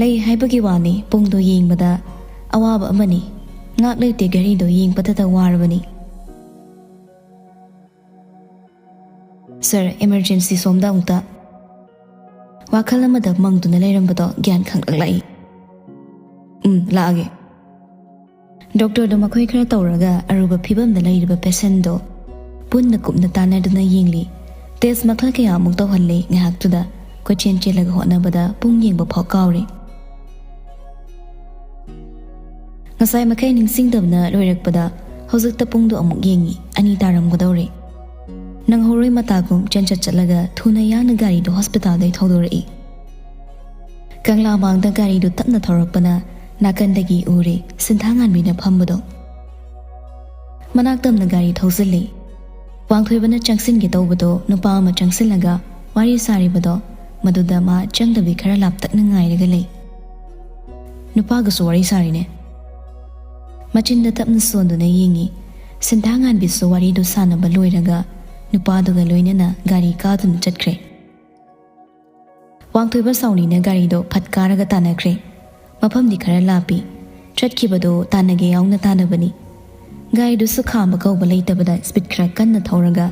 ꯂꯩ ꯍꯥꯏꯕꯒꯤ ꯋꯥꯅꯤ, ꯄꯨꯡꯗꯣ ꯌꯦꯡꯕꯗ ꯑꯋꯥꯕ ꯑꯃꯅꯤ꯫ ꯉꯥꯛ ꯂꯩꯇꯦ, ꯘꯔꯤꯗꯣ ꯌꯦꯡꯕꯗꯇ ꯋꯥꯔꯕꯅꯤ꯫ "ꯁꯥꯔ, ꯏꯃꯔꯖꯦꯟꯁꯤ ꯁꯣꯝꯗ ꯑꯃꯨꯛꯇ꯫" ꯋꯥꯈꯜ ꯑꯃꯗ ꯃꯪꯗꯨꯅ ꯂꯩꯔꯝꯕꯗꯣ ꯒ꯭ꯌꯥꯟ ꯈꯪꯂꯛꯂꯛꯏ꯫ "ꯎꯝ, ꯂꯥꯛꯑꯒꯦ꯫" ꯗꯣꯛꯇꯔꯗꯣ ꯃꯈꯣꯏ ꯈꯔ ꯇꯧꯔꯒ ꯑꯔꯨꯕ ꯐꯤꯕꯝꯗ ꯂꯩꯔꯤꯕ ꯄꯦꯁꯦꯟꯗꯣ ꯄꯨꯟꯅ ꯀꯨꯞꯅ ꯇꯥꯟꯅꯗꯨꯅ ꯌꯦꯡꯂꯤ꯫ ꯇꯦꯁ ꯃꯈꯜ ꯀꯌꯥ ꯑꯃꯨꯛ ꯇꯧꯍꯜꯂꯤ꯫ ꯉꯥꯏꯍꯥꯛꯇꯨꯗ ꯀꯣꯏꯆꯦꯟ ꯆꯦꯜꯂꯒ ꯍꯣꯠꯅꯕꯗ ꯄꯨꯡ ꯌꯦꯡꯕ ꯐꯥꯎ ꯀꯥꯎꯔꯦ꯫ ꯉꯁꯥꯏ ꯃꯈꯩ ꯅꯤꯡꯁꯤꯡꯗꯕꯅ ꯂꯣꯏꯔꯛꯄꯗ ꯍꯧꯖꯤꯛꯇ ꯄꯨꯡꯗꯣ ꯑꯃꯨꯛ ꯌꯦꯡꯉꯤ꯫ ꯑꯅꯤ ꯇꯥꯔꯝꯒꯗꯧꯔꯦ꯫ ꯅꯪꯍꯧꯔꯣꯏ ꯃꯇꯥꯒꯨꯝ ꯆꯦꯟꯆꯠ ꯆꯠꯂꯒ ꯊꯨꯅ ꯌꯥꯡꯅ ꯒꯥꯔꯤꯗꯣ ꯍꯣꯁꯄꯤꯇꯥꯜꯗꯩ ꯊꯧꯗꯣꯔꯛꯏ꯫ ꯀꯪꯂꯥ ꯃꯥꯡꯗ ꯒꯥꯔꯤꯗꯨ ꯇꯞꯅ ꯊꯧꯔꯛꯄꯅ ꯅꯥꯀꯟꯗꯒꯤ ꯎꯔꯦ ꯁꯤꯟꯊꯥꯉꯥꯟꯕꯤꯅ ꯐꯝꯕꯗꯣ꯫ ꯃꯅꯥꯛ ꯇꯝꯅ ꯒꯥꯔꯤ ꯊꯧꯖꯤꯜꯂꯤ꯫ ꯋꯥꯡꯊꯣꯏꯕꯅ ꯆꯪꯁꯤꯟꯒꯦ ꯇꯧꯕꯗꯣ ꯅꯨꯄꯥ ꯑꯃ ꯆꯪꯁꯤꯜꯂꯒ ꯋꯥꯔꯤ ꯁꯥꯔꯤꯕꯗꯣ, ꯃꯗꯨꯗ ꯃꯥ ꯆꯪꯗꯕꯤ ꯈꯔ ꯂꯥꯞꯇꯛꯅ ꯉꯥꯏꯔꯒ ꯂꯩ꯫ ꯅꯨꯄꯥꯒꯁꯨ ꯋꯥꯔꯤ ꯁꯥꯔꯤꯅꯦ꯫ ꯃꯆꯤꯟꯗ ꯇꯞꯅ ꯁꯣꯟꯗꯨꯅ ꯌꯦꯡꯉꯤ꯫ ꯁꯤꯟꯊꯥꯉꯥꯟꯕꯤꯁꯨ ꯋꯥꯔꯤꯗꯨ ꯁꯥꯟꯅꯕ ꯂꯣꯏꯔꯒ ꯅꯨꯄꯥꯗꯨꯒ ꯂꯣꯏꯅꯅ ꯒꯥꯔꯤ ꯀꯥꯗꯨꯅ ꯆꯠꯈ꯭ꯔꯦ꯫ ꯋꯥꯡꯊꯣꯏꯕ ꯁꯥꯎꯅꯤꯅ ꯒꯥꯔꯤꯗꯣ ꯐꯠ ꯀꯥꯔꯒ ꯇꯥꯟꯅꯈ꯭ꯔꯦ꯫ ꯃꯐꯝꯗꯤ ꯈꯔ ꯂꯥꯞꯄꯤ꯫ ꯆꯠꯈꯤꯕꯗꯣ ꯇꯥꯟꯅꯒꯦ ꯌꯥꯎꯅ ꯇꯥꯟꯅꯕꯅꯤ꯫ ꯒꯥꯔꯤꯗꯨꯁꯨ ꯈꯥꯝꯕ ꯀꯧꯕ ꯂꯩꯇꯕꯗ ꯁ꯭ꯄꯤꯗ ꯈꯔ ꯀꯟꯅ ꯊꯧꯔꯒ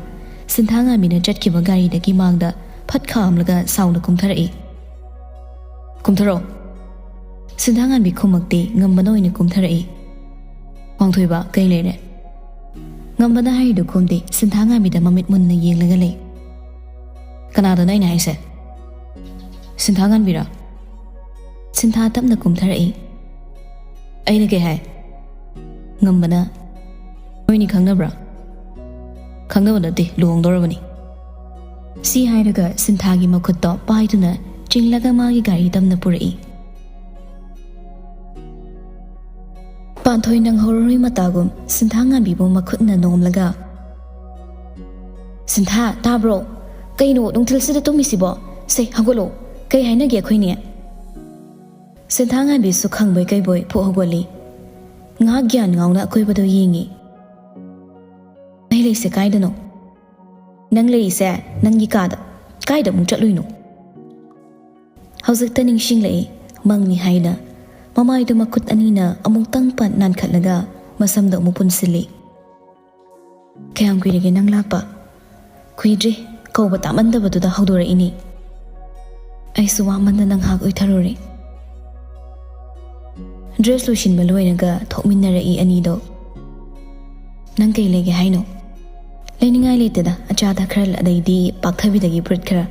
ꯁꯤꯟꯊꯥꯉꯥꯟꯕꯤꯅ ꯆꯠꯈꯤꯕ ꯒꯥꯔꯤꯗꯒꯤ ꯃꯥꯡꯗ ꯐꯠ ꯈꯥꯝꯂꯒ ꯁꯥꯎꯅ ꯀꯨꯝꯊꯔꯛꯏ꯫ "ꯀꯨꯝꯊꯔꯛꯑꯣ꯫" ꯁꯤꯟꯊꯥꯉꯥꯟꯕꯤ ꯈꯨꯝꯃꯛꯇꯦ, ꯉꯝꯕꯅ ꯑꯣꯏꯅ ꯀꯨꯝꯊꯔꯛꯏ꯫ "ꯋꯥꯡꯊꯣꯏꯕ, ꯀꯩ ꯂꯩꯔꯦ?" ꯉꯝꯕꯅ ꯍꯥꯏꯔꯤꯗꯨ ꯈꯨꯝꯗꯦ, ꯁꯤꯟꯊꯥꯉꯥꯟꯕꯤꯗ ꯃꯃꯤꯠ ꯃꯨꯟꯅ ꯌꯦꯡꯂꯒ ꯂꯩ꯫ "ꯀꯅꯥꯗꯅꯣ ꯑꯩꯅ ꯍꯥꯏꯁꯦ?" "ꯁꯤꯟꯊꯥꯉꯥꯟꯕꯤꯔꯣ?" ꯁꯤꯟꯊꯥ ꯇꯞꯅ ꯀꯨꯝꯊꯔꯛꯏ꯫ "ꯑꯩꯅ ꯀꯩ ꯍꯥꯏ?" ꯉꯝꯕꯅ, "ꯅꯣꯏꯅꯤ ꯈꯪꯅꯕ꯭ꯔꯥ?" "ꯈꯪꯅꯕ ꯅꯠꯇꯦ, ꯂꯨꯍꯣꯡꯗꯧꯔꯕꯅꯤ꯫" ꯁꯤ ꯍꯥꯏꯔꯒ ꯁꯤꯟꯊꯥꯒꯤ ꯃꯈꯨꯠꯇꯣ ꯄꯥꯏꯗꯨꯅ ꯆꯤꯡꯂꯒ ꯃꯥꯒꯤ ꯒꯥꯔꯤ ꯇꯝꯅ ꯄꯨꯔꯛꯏ꯫ ꯄꯥꯟꯊꯣꯏ ꯅꯪꯍꯧꯔꯔꯣꯏ ꯃꯇꯥꯒꯨꯝ ꯁꯤꯟꯊꯥ ꯉꯥꯟꯕꯤꯕꯨ ꯃꯈꯨꯠꯅ ꯅꯣꯝꯂꯒ, "ꯁꯤꯟꯊꯥ, ꯇꯥꯕ꯭ꯔꯣ? ꯀꯩꯅꯣ ꯅꯨꯡꯊꯤꯜꯁꯤꯗ ꯇꯨꯝꯃꯤꯁꯤꯕꯣ? ꯁꯦ, ꯍꯧꯒꯠꯂꯣ꯫ ꯀꯩ ꯍꯥꯏꯅꯒꯦ ꯑꯩꯈꯣꯏꯅꯤ? ꯁꯦꯟꯊꯥꯉꯥꯟꯕꯤꯁꯨ ꯈꯪꯕꯣꯏ ꯀꯩꯕꯣꯏ ꯐꯨꯛ ꯍꯧꯒꯠꯂꯤ꯫ ꯉꯥꯏꯍꯥꯛ ꯒ꯭ꯌꯥꯟ ꯉꯥꯎꯅ ꯑꯀꯣꯏꯕꯗꯣ ꯌꯦꯡꯉꯤ꯫ ꯑꯩ ꯂꯩꯁꯦ ꯀꯥꯏꯗꯅꯣ? ꯅꯪ ꯂꯩꯔꯤꯁꯦ ꯅꯪꯒꯤ ꯀꯥꯗ꯫ ꯀꯥꯏꯗ ꯑꯃꯨꯛ ꯆꯠꯂꯨꯏꯅꯣ? ꯍꯧꯖꯤꯛꯇ ꯅꯤꯡꯁꯤꯡꯂꯛꯏ꯫ ꯃꯪꯅꯤ ꯍꯥꯏꯅ꯫ ꯃꯃꯥꯏꯗꯨ ꯃꯈꯨꯠ ꯑꯅꯤꯅ ꯑꯃꯨꯛꯇꯪ ꯄꯟ ꯅꯥꯟꯈꯠꯂꯒ ꯃꯁꯝꯗꯣ ꯑꯃꯨꯛ ꯄꯨꯟꯁꯤꯜꯂꯤ꯫ ꯀꯌꯥꯝ ꯀꯨꯏꯔꯒꯦ ꯅꯪ ꯂꯥꯛꯄ? ꯀꯨꯏꯗ꯭ꯔꯤ꯫ ꯀꯧꯕ ꯇꯥꯃꯟꯗꯕꯗꯨꯗ ꯍꯧꯗꯣꯔꯛꯏꯅꯤ꯫ ꯑꯩꯁꯨ ꯋꯥꯃꯟꯗꯅ ꯉꯥꯏꯍꯥꯛ ꯎꯏꯊꯔꯨꯔꯦ꯫ ꯗ꯭ꯔꯦꯁ ꯂꯣꯏꯁꯤꯟꯕ ꯂꯣꯏꯔꯒ ꯊꯣꯛꯃꯤꯟꯅꯔꯛꯏ ꯑꯅꯤꯗꯣ꯫ ꯅꯪ ꯀꯩ ꯂꯩꯒꯦ ꯍꯥꯏꯅꯣ? ꯂꯩꯅꯤꯡꯉꯥꯏ ꯂꯩꯇꯦꯗ, ꯑꯆꯥ ꯑꯊꯛ ꯈꯔ ꯑꯗꯩꯗꯤ ꯄꯥꯛꯊꯕꯤꯗꯒꯤ ꯐꯨꯔꯤꯠ ꯈꯔ꯫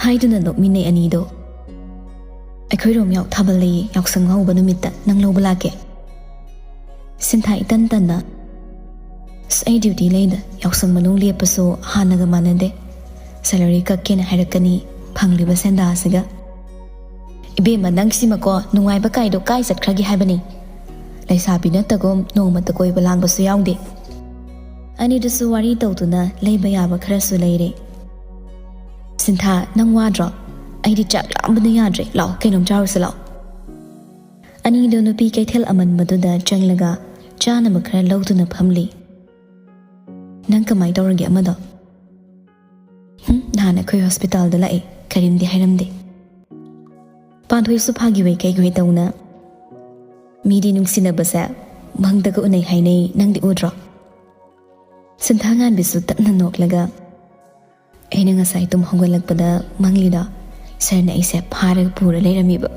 ꯍꯥꯏꯗꯨꯅ ꯅꯣꯛꯃꯤꯟꯅꯩ ꯑꯅꯤꯗꯣ꯫ ꯑꯩꯈꯣꯏꯔꯣꯝ ꯌꯥꯎ ꯊꯥꯕꯜ ꯂꯩꯌꯦ, ꯌꯥꯎꯁꯪ ꯍꯧꯕ ꯅꯨꯃꯤꯠꯇ ꯅꯪ ꯂꯧꯕ ꯂꯥꯛꯀꯦ꯫ ꯁꯤꯟꯊꯥ ꯏꯇꯟ ꯇꯟꯅ, "ꯑꯁ, ꯑꯩ ꯗ꯭ꯌꯨꯇꯤ ꯂꯩꯗ, ꯌꯥꯎꯁꯪ ꯃꯅꯨꯡ ꯂꯦꯞꯄꯁꯨ ꯍꯥꯟꯅꯒ ꯃꯥꯟꯅꯗꯦ꯫ ꯁꯦꯂꯔꯤ ꯀꯛꯀꯦꯅ ꯍꯥꯏꯔꯛꯀꯅꯤ, ꯐꯪꯂꯤꯕ ꯁꯦꯟꯗꯥꯁꯤꯒ꯫" "ꯏꯕꯦꯝꯃ, ꯅꯪꯁꯤꯃꯀꯣ, ꯅꯨꯡꯉꯥꯏꯕ ꯀꯥꯏꯗꯣ ꯀꯥꯏ ꯆꯠꯈ꯭ꯔꯒꯦ ꯍꯥꯏꯕꯅꯤ? ꯂꯩꯁꯥꯕꯤ ꯅꯠꯇꯒꯨꯝ ꯅꯣꯡꯃꯇ ꯀꯣꯏꯕ ꯂꯥꯡꯕꯁꯨ ꯌꯥꯎꯗꯦ꯫" ꯑꯅꯤꯗꯨꯁꯨ ꯋꯥꯔꯤ ꯇꯧꯗꯨꯅ ꯂꯩꯕ ꯌꯥꯕ ꯈꯔꯁꯨ ꯂꯩꯔꯦ꯫ "ꯁꯤꯟꯊꯥ, ꯅꯪ ꯋꯥꯗ꯭ꯔꯣ? ꯑꯩꯗꯤ ꯆꯥꯛ ꯂꯥꯝꯕꯅ ꯌꯥꯗ꯭ꯔꯦ꯫ ꯂꯥꯛꯑꯣ, ꯀꯩꯅꯣꯝ ꯆꯥꯔꯨꯁꯤ ꯂꯥꯛꯑꯣ꯫" ꯑꯅꯤꯗꯨ ꯅꯨꯄꯤ ꯀꯩꯊꯦꯜ ꯑꯃꯟꯕꯗꯨꯗ ꯆꯪꯂꯒ ꯆꯥꯅꯕ ꯈꯔ ꯂꯧꯗꯨꯅ ꯐꯝꯂꯤ꯫ "ꯅꯪ ꯀꯃꯥꯏ ꯇꯧꯔꯒꯦ ꯑꯃꯗꯣ?" "ꯍꯨꯝ, ꯅꯍꯥꯟ ꯑꯩꯈꯣꯏ ꯍꯣꯁꯄꯤꯇꯥꯜꯗ ꯂꯥꯛꯑꯦ, ꯀꯔꯤꯝꯗꯤ ꯍꯥꯏꯔꯝꯗꯦ꯫" ꯄꯥꯟꯊꯣꯏꯁꯨ ꯐꯥꯒꯤ ꯑꯣꯏ ꯀꯩꯒꯤ ꯑꯣꯏ ꯇꯧꯅ, "ꯃꯤꯗꯤ ꯅꯨꯡꯁꯤꯅꯕꯁꯦ ꯃꯪꯗꯒ ꯎꯅꯩ ꯍꯥꯏꯅꯩ, ꯅꯪꯗꯤ ꯎꯗ꯭ꯔꯣ?" ꯁꯤꯟꯊꯥꯉꯥꯟꯕꯤꯁꯨ ꯇꯞꯅ ꯅꯣꯛꯂꯒ, "ꯑꯩꯅ ꯉꯁꯥꯏ ꯇꯨꯝ ꯍꯧꯒꯠꯂꯛꯄꯗ ꯃꯪꯂꯤꯗꯣ ꯁꯥꯔꯅ ꯑꯩꯁꯦ ꯐꯥꯔꯒ ꯄꯨꯔ ꯂꯩꯔꯝꯃꯤꯕ꯫"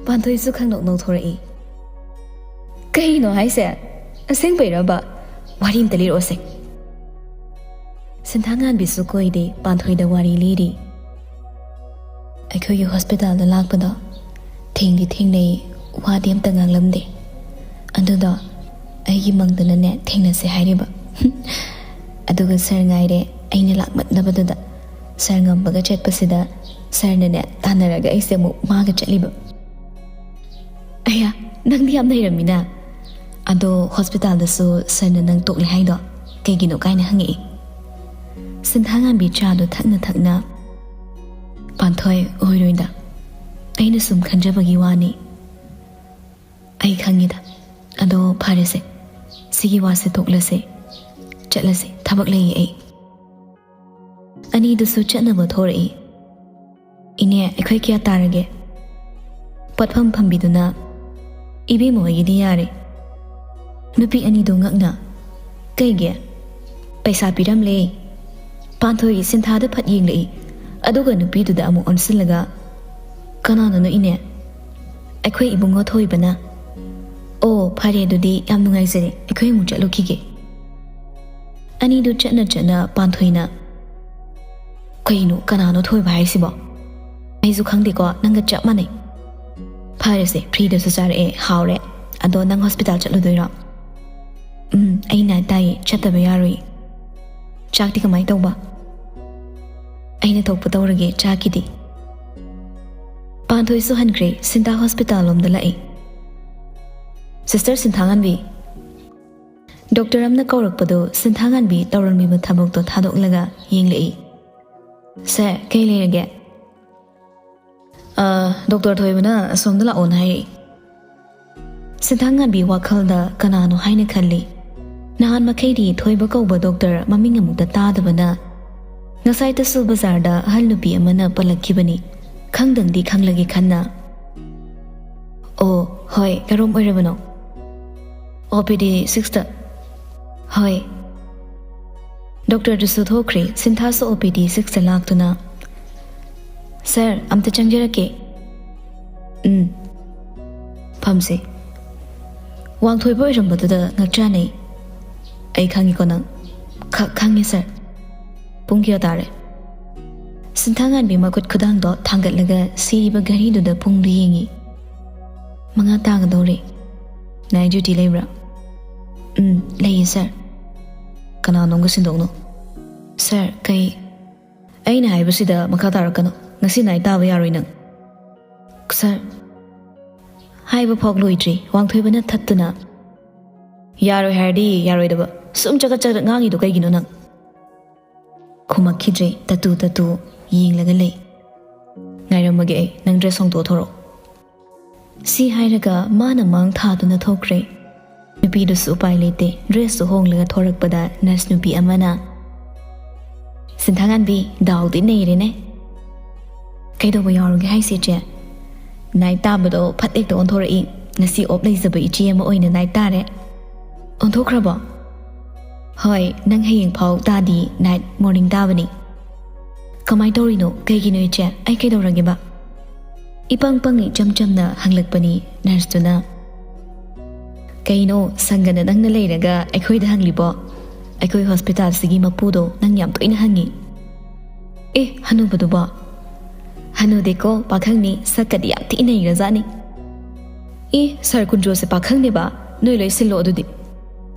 ꯄꯥꯟꯊꯣꯏꯁꯨ ꯈꯪꯅꯣꯛ ꯅꯣꯛꯊꯣꯔꯛꯏ꯫ "ꯀꯩꯅꯣ ꯍꯥꯏꯁꯦ? ꯑꯁꯦꯡꯕꯩꯔꯕ? ꯋꯥꯔꯤ ꯑꯝꯇ ꯂꯤꯔꯛꯑꯣꯁꯦ꯫" ꯁꯤꯟꯊꯥꯉꯥꯟꯕꯤꯁꯨ ꯀꯣꯏꯗꯦ, ꯄꯥꯟꯊꯣꯏꯗ ꯋꯥꯔꯤ ꯂꯤꯔꯤ꯫ "ꯑꯩꯈꯣꯏꯒꯤ ꯍꯣꯁꯄꯤꯇꯥꯜꯗ ꯂꯥꯛꯄꯗꯣ ꯊꯦꯡꯗꯤ ꯊꯦꯡꯅꯩ, ꯋꯥꯗꯤ ꯑꯝꯇ ꯉꯥꯡꯂꯝꯗꯦ꯫ ꯑꯗꯨꯗꯣ ꯑꯩꯒꯤ ꯃꯪꯗꯅꯅꯦ ꯊꯦꯡꯅꯁꯦ ꯍꯥꯏꯔꯤꯕ꯫ ꯑꯗꯨꯒ ꯁꯥꯔ ꯉꯥꯏꯔꯦ, ꯑꯩꯅ ꯂꯥꯛꯃꯟꯗꯕꯗꯨꯗ ꯁꯥꯔ ꯉꯝꯕꯒ ꯆꯠꯄꯁꯤꯗ ꯁꯥꯔꯅꯅꯦ ꯇꯥꯟꯅꯔꯒ ꯑꯩꯁꯦ ꯑꯃꯨꯛ ꯃꯥꯒ ꯆꯠꯂꯤꯕ꯫" "ꯑꯌꯥ, ꯅꯪꯗꯤ ꯌꯥꯝ ꯅꯩꯔꯝꯃꯤꯅ꯫ ꯑꯗꯣ ꯍꯣꯁꯄꯤꯇꯥꯜꯗꯁꯨ ꯁꯥꯔꯅ ꯅꯪ ꯇꯣꯛꯂꯦ ꯍꯥꯏꯗꯣ?" ꯀꯩꯒꯤꯅꯣ ꯀꯥꯏꯅ ꯍꯪꯉꯛꯏ꯫ ꯁꯤꯟꯊꯥꯉꯥꯟꯕꯤ ꯆꯥꯗꯣ ꯊꯛꯅ ꯊꯛꯅ, "ꯄꯥꯟꯊꯣꯏ, ꯑꯣꯏꯔꯣꯏꯗ, ꯑꯩꯅ ꯁꯨꯝ ꯈꯟꯖꯕꯒꯤ ꯋꯥꯅꯤ꯫ ꯑꯩ ꯈꯪꯉꯤꯗ꯫ ꯑꯗꯣ ꯐꯔꯦꯁꯦ, ꯁꯤꯒꯤ ꯋꯥꯁꯦ ꯇꯣꯛꯂꯁꯦ, ꯆꯠꯂꯁꯦ, ꯊꯕꯛ ꯂꯩꯌꯦ ꯑꯩ"꯫ ꯑꯅꯤꯗꯨꯁꯨ ꯆꯠꯅꯕ ꯊꯣꯔꯛꯏ꯫ "ꯏꯅꯦ, ꯑꯩꯈꯣꯏ ꯀꯌꯥ ꯇꯥꯔꯒꯦ?" ꯄꯣꯠꯐꯝ ꯐꯝꯕꯤꯗꯨꯅ, "ꯏꯕꯦꯝꯃ ꯍꯣꯏꯒꯤꯗꯤ ꯌꯥꯔꯦ"꯫ ꯅꯨꯄꯤ ꯑꯅꯤꯗꯨ ꯉꯛꯅ, "ꯀꯩꯒꯤ?" "ꯄꯩꯁꯥ ꯄꯤꯔꯝꯂꯦ"꯫ ꯄꯥꯟꯊꯣꯏ ꯁꯤꯟꯊꯥꯗ ꯐꯠ ꯌꯦꯡꯂꯛꯏ, ꯑꯗꯨꯒ ꯅꯨꯄꯤꯗꯨꯗ ꯑꯃꯨꯛ ꯑꯣꯟꯁꯤꯜꯂꯒ, "ꯀꯅꯥꯅꯅꯣ ꯏꯅꯦ?" "ꯑꯩꯈꯣꯏ ꯏꯕꯨꯡꯉꯣ ꯊꯣꯏꯕꯅ"꯫ "ꯑꯣ, ꯐꯔꯦ, ꯑꯗꯨꯗꯤ ꯌꯥꯝ ꯅꯨꯡꯉꯥꯏꯖꯔꯦ, ꯑꯩꯈꯣꯏ ꯑꯃꯨꯛ ꯆꯠꯂꯨꯈꯤꯒꯦ"꯫ ꯑꯅꯤꯗꯨ ꯆꯠꯅ ꯆꯠꯅ ꯄꯥꯟꯊꯣꯏꯅ, "ꯀꯩꯅꯣ, ꯀꯅꯥꯅꯣ ꯊꯣꯏꯕ ꯍꯥꯏꯁꯤꯕꯣ?" "ꯑꯩꯁꯨ ꯈꯪꯗꯦꯀꯣ, ꯅꯪꯒ ꯆꯞ ꯃꯥꯟꯅꯩ"꯫ "ꯐꯔꯦꯁꯦ, ꯐ꯭ꯔꯤꯗꯁꯨ ꯆꯥꯔꯛꯑꯦ, ꯍꯥꯎꯔꯦ꯫ ꯑꯗꯣ ꯅꯪ ꯍꯣꯁꯄꯤꯇꯥꯜ ꯆꯠꯂꯨꯗꯣꯏꯔꯣ?" "ꯎꯝ, ꯑꯩ ꯅꯥꯏꯠ ꯇꯥꯏꯌꯦ, ꯆꯠꯇꯕ ꯌꯥꯔꯣꯏ"꯫ "ꯆꯥꯛꯇꯤ ꯀꯃꯥꯏ ꯇꯧꯕ?" "ꯑꯩꯅ ꯊꯣꯛꯄ ꯇꯧꯔꯒꯦ ꯆꯥꯛꯀꯤꯗꯤ"꯫ ꯄꯥꯟꯊꯣꯏꯁꯨ ꯍꯟꯈ꯭ꯔꯦ, ꯁꯤꯟꯊꯥ ꯍꯣꯁꯄꯤꯇꯥꯜ ꯂꯣꯝꯗ ꯂꯥꯛꯏ꯫ "ꯁꯤꯁꯇꯔ ꯁꯤꯟꯊꯥꯉꯥꯟꯕꯤ"꯫ ꯗꯣꯛꯇꯔ ꯑꯃꯅ ꯀꯧꯔꯛꯄꯗꯨ ꯁꯤꯟꯊꯥꯉꯥꯟꯕꯤ ꯇꯧꯔꯝꯂꯤꯕ ꯊꯕꯛꯇꯣ ꯊꯥꯗꯣꯛꯂꯒ ꯌꯦꯡꯂꯛꯏ꯫ "ꯁꯥꯔ, ꯀꯩ ꯂꯩꯔꯒꯦ?" "ꯑ, ꯗꯣꯛꯇꯔ ꯊꯣꯏꯕꯅ ꯑꯁꯣꯝꯗ ꯂꯥꯛꯑꯣꯅ ꯍꯥꯏꯔꯛꯏ"꯫ ꯁꯤꯟꯊꯥꯉꯥꯟꯕꯤ ꯋꯥꯈꯜꯗ ꯀꯅꯥꯅꯣ ꯍꯥꯏꯅ ꯈꯜꯂꯤ꯫ ꯅꯍꯥꯟ ꯃꯈꯩꯗꯤ ꯊꯣꯏꯕ ꯀꯧꯕ ꯗꯣꯛꯇꯔ ꯃꯃꯤꯡ ꯑꯃꯨꯛꯇ ꯇꯥꯗꯕꯅ, ꯉꯁꯥꯏꯇꯁꯨ ꯕꯖꯥꯔꯗ ꯑꯍꯜ ꯅꯨꯄꯤ ꯑꯃꯅ ꯄꯜꯂꯛꯈꯤꯕꯅꯤ꯫ ꯈꯪꯗꯪꯗꯤ ꯈꯪꯂꯒꯦ ꯈꯟꯅ, "ꯑꯣ, ꯍꯣꯏ, ꯀꯔꯣꯝ ꯑꯣꯏꯔꯕꯅꯣ?" "ꯑꯣ ꯄꯤ ꯗꯤ ꯁꯤꯛꯁꯇ"꯫ "ꯍꯣꯏ"꯫ ꯗꯣꯛꯇꯔꯗꯨꯁꯨ ꯊꯣꯛꯈ꯭ꯔꯦ, ꯁꯤꯟꯊꯥꯁꯨ ꯑꯣ ꯄꯤ ꯗꯤ ꯁꯤꯛꯁꯇ ꯂꯥꯛꯇꯨꯅ, "ꯁꯥꯔ, ꯑꯝꯇ ꯆꯪꯖꯔꯛꯀꯦ"꯫ "ꯎꯝ, ꯐꯝꯁꯦ"꯫ ꯋꯥꯡꯊꯣꯏꯕ ꯑꯣꯏꯔꯝꯕꯗꯨꯗ ꯉꯛꯆꯥꯅꯩ꯫ "ꯑꯩ ꯈꯪꯉꯤꯀꯣ ꯅꯪ"꯫ "ꯈ-, ꯈꯪꯉꯦ ꯁꯥꯔ"꯫ "ꯄꯨꯡ ꯀꯌꯥ ꯇꯥꯔꯦ?" ꯁꯤꯟꯊꯥꯉꯥꯟꯕꯤ ꯃꯈꯨꯠ ꯈꯨꯗꯥꯡꯗꯣ ꯊꯥꯡꯒꯠꯂꯒ ꯁꯤꯔꯤꯕ ꯘꯔꯤꯗꯨꯗ ꯄꯨꯡꯗꯨ ꯌꯦꯡꯉꯤ꯫ "ꯃꯉꯥ ꯇꯥꯒꯗꯧꯔꯦ"꯫ "ꯅꯥꯏꯠ ꯗ꯭ꯌꯨꯇꯤ ꯂꯩꯕ꯭ꯔꯥ?" "ꯎꯝ, ꯂꯩꯌꯦ ꯁꯥꯔ"꯫ "ꯀꯅꯥꯅꯣꯝꯒ ꯁꯤꯟꯗꯣꯛꯅꯧ"꯫ "ꯁꯥꯔ, ꯀꯩ"꯫ "ꯑꯩꯅ ꯍꯥꯏꯕꯁꯤꯗ ꯃꯈꯥ ꯇꯥꯔꯛꯀꯅꯨ꯫ ꯉꯁꯤ ꯅꯥꯏꯠ ꯇꯥꯕ ꯌꯥꯔꯣꯏ ꯅꯪ"꯫ "ꯁꯥꯔ"꯫ ꯍꯥꯏꯕ ꯐꯥꯎ ꯂꯣꯏꯗ꯭ꯔꯤ, ꯋꯥꯡꯊꯣꯏꯕꯅ ꯊꯠꯇꯨꯅ, "ꯌꯥꯔꯣꯏ ꯍꯥꯏꯔꯗꯤ ꯌꯥꯔꯣꯏꯗꯕ꯫ ꯁꯨꯝ ꯆꯒꯠ ꯆꯒꯠ ꯉꯥꯡꯉꯤꯗꯣ ꯀꯩꯒꯤꯅꯣ ꯅꯪ? ꯈꯨꯝꯃꯛꯈꯤꯗ꯭ꯔꯦ꯫ ꯇꯇꯨ ꯇꯇꯨ ꯌꯦꯡꯂꯒ ꯂꯩ꯫ "ꯉꯥꯏꯔꯝꯃꯒꯦ ꯑꯩ, ꯅꯪ ꯗ꯭ꯔꯦꯁ ꯍꯣꯡꯗꯣꯛꯑ ꯊꯣꯔꯛꯑꯣ꯫" ꯁꯤ ꯍꯥꯏꯔꯒ ꯃꯥꯅ ꯃꯥꯡ ꯊꯥꯗꯨꯅ ꯊꯣꯛꯈ꯭ꯔꯦ꯫ ꯅꯨꯄꯤꯗꯨꯁꯨ ꯎꯄꯥꯏ ꯂꯩꯇꯦ꯫ ꯗ꯭ꯔꯦꯁꯇꯨ ꯍꯣꯡꯂꯒ ꯊꯣꯔꯛꯄꯗ ꯅꯔꯁ ꯅꯨꯄꯤ ꯑꯃꯅ, "ꯁꯤꯟꯊꯥꯉꯥꯟꯕꯤ, ꯗꯥꯎꯗꯤ ꯅꯩꯔꯦꯅꯦ꯫" "ꯀꯩꯗꯧꯕ ꯌꯥꯎꯔꯒꯦ ꯍꯥꯏꯁꯦ, ꯏꯆꯦ?" "ꯅꯥꯏꯠ ꯇꯥꯕꯗꯣ ꯐꯠ ꯍꯦꯛꯇ ꯑꯣꯟꯊꯣꯔꯛꯏ꯫ ꯉꯁꯤ ꯑꯣꯞ ꯂꯩꯖꯕ ꯏꯆꯦ ꯑꯃ ꯑꯣꯏꯅ ꯅꯥꯏꯠ ꯇꯥꯔꯦ꯫" "ꯑꯣꯟꯊꯣꯛꯈ꯭ꯔꯕꯣ?" "ꯍꯣꯏ, ꯅꯪ ꯍꯌꯦꯡ ꯐꯥꯎ ꯇꯥꯗꯤ, ꯅꯥꯏꯠ ꯃꯣꯔꯅꯤꯡ ꯇꯥꯕꯅꯤ꯫" "ꯀꯃꯥꯏ ꯇꯧꯔꯤꯅꯣ? ꯀꯩꯒꯤꯅꯣ ꯏꯆꯦ? ꯑꯩ ꯀꯩꯗꯧꯔꯒꯦꯕ?" ꯏꯄꯪ ꯄꯪꯅ ꯏꯆꯝ ꯆꯝꯅ ꯍꯪꯂꯛꯄꯅꯤ ꯅꯔꯁꯇꯨꯅ꯫ "ꯀꯩꯅꯣ, ꯁꯪꯒꯅ ꯅꯪꯅ ꯂꯩꯔꯒ ꯑꯩꯈꯣꯏꯗ ꯍꯪꯂꯤꯕꯣ? ꯑꯩꯈꯣꯏ ꯍꯣꯁꯄꯤꯇꯥꯜꯁꯤꯒꯤ ꯃꯄꯨꯗꯣ ꯅꯪ ꯌꯥꯝ ꯇꯣꯏꯅ ꯍꯪꯉꯤ꯫" "ꯑꯦ, ꯍꯅꯨꯕꯗꯨꯕꯣ?" "ꯍꯅꯨꯗꯦꯀꯣ, ꯄꯥꯈꯪꯅꯤ, ꯁꯛꯀꯗꯤ ꯌꯥꯝ ꯊꯤ ꯅꯩꯒ꯭ꯔꯖꯥꯠꯅꯤ꯫" "ꯑꯦ, ꯁꯥꯔ ꯀꯨꯟꯖꯣꯁꯦ ꯄꯥꯈꯪꯅꯦꯕ, ꯅꯣꯏ ꯂꯣꯏ ꯁꯤꯜꯂꯣ ꯑꯗꯨꯗꯤ꯫"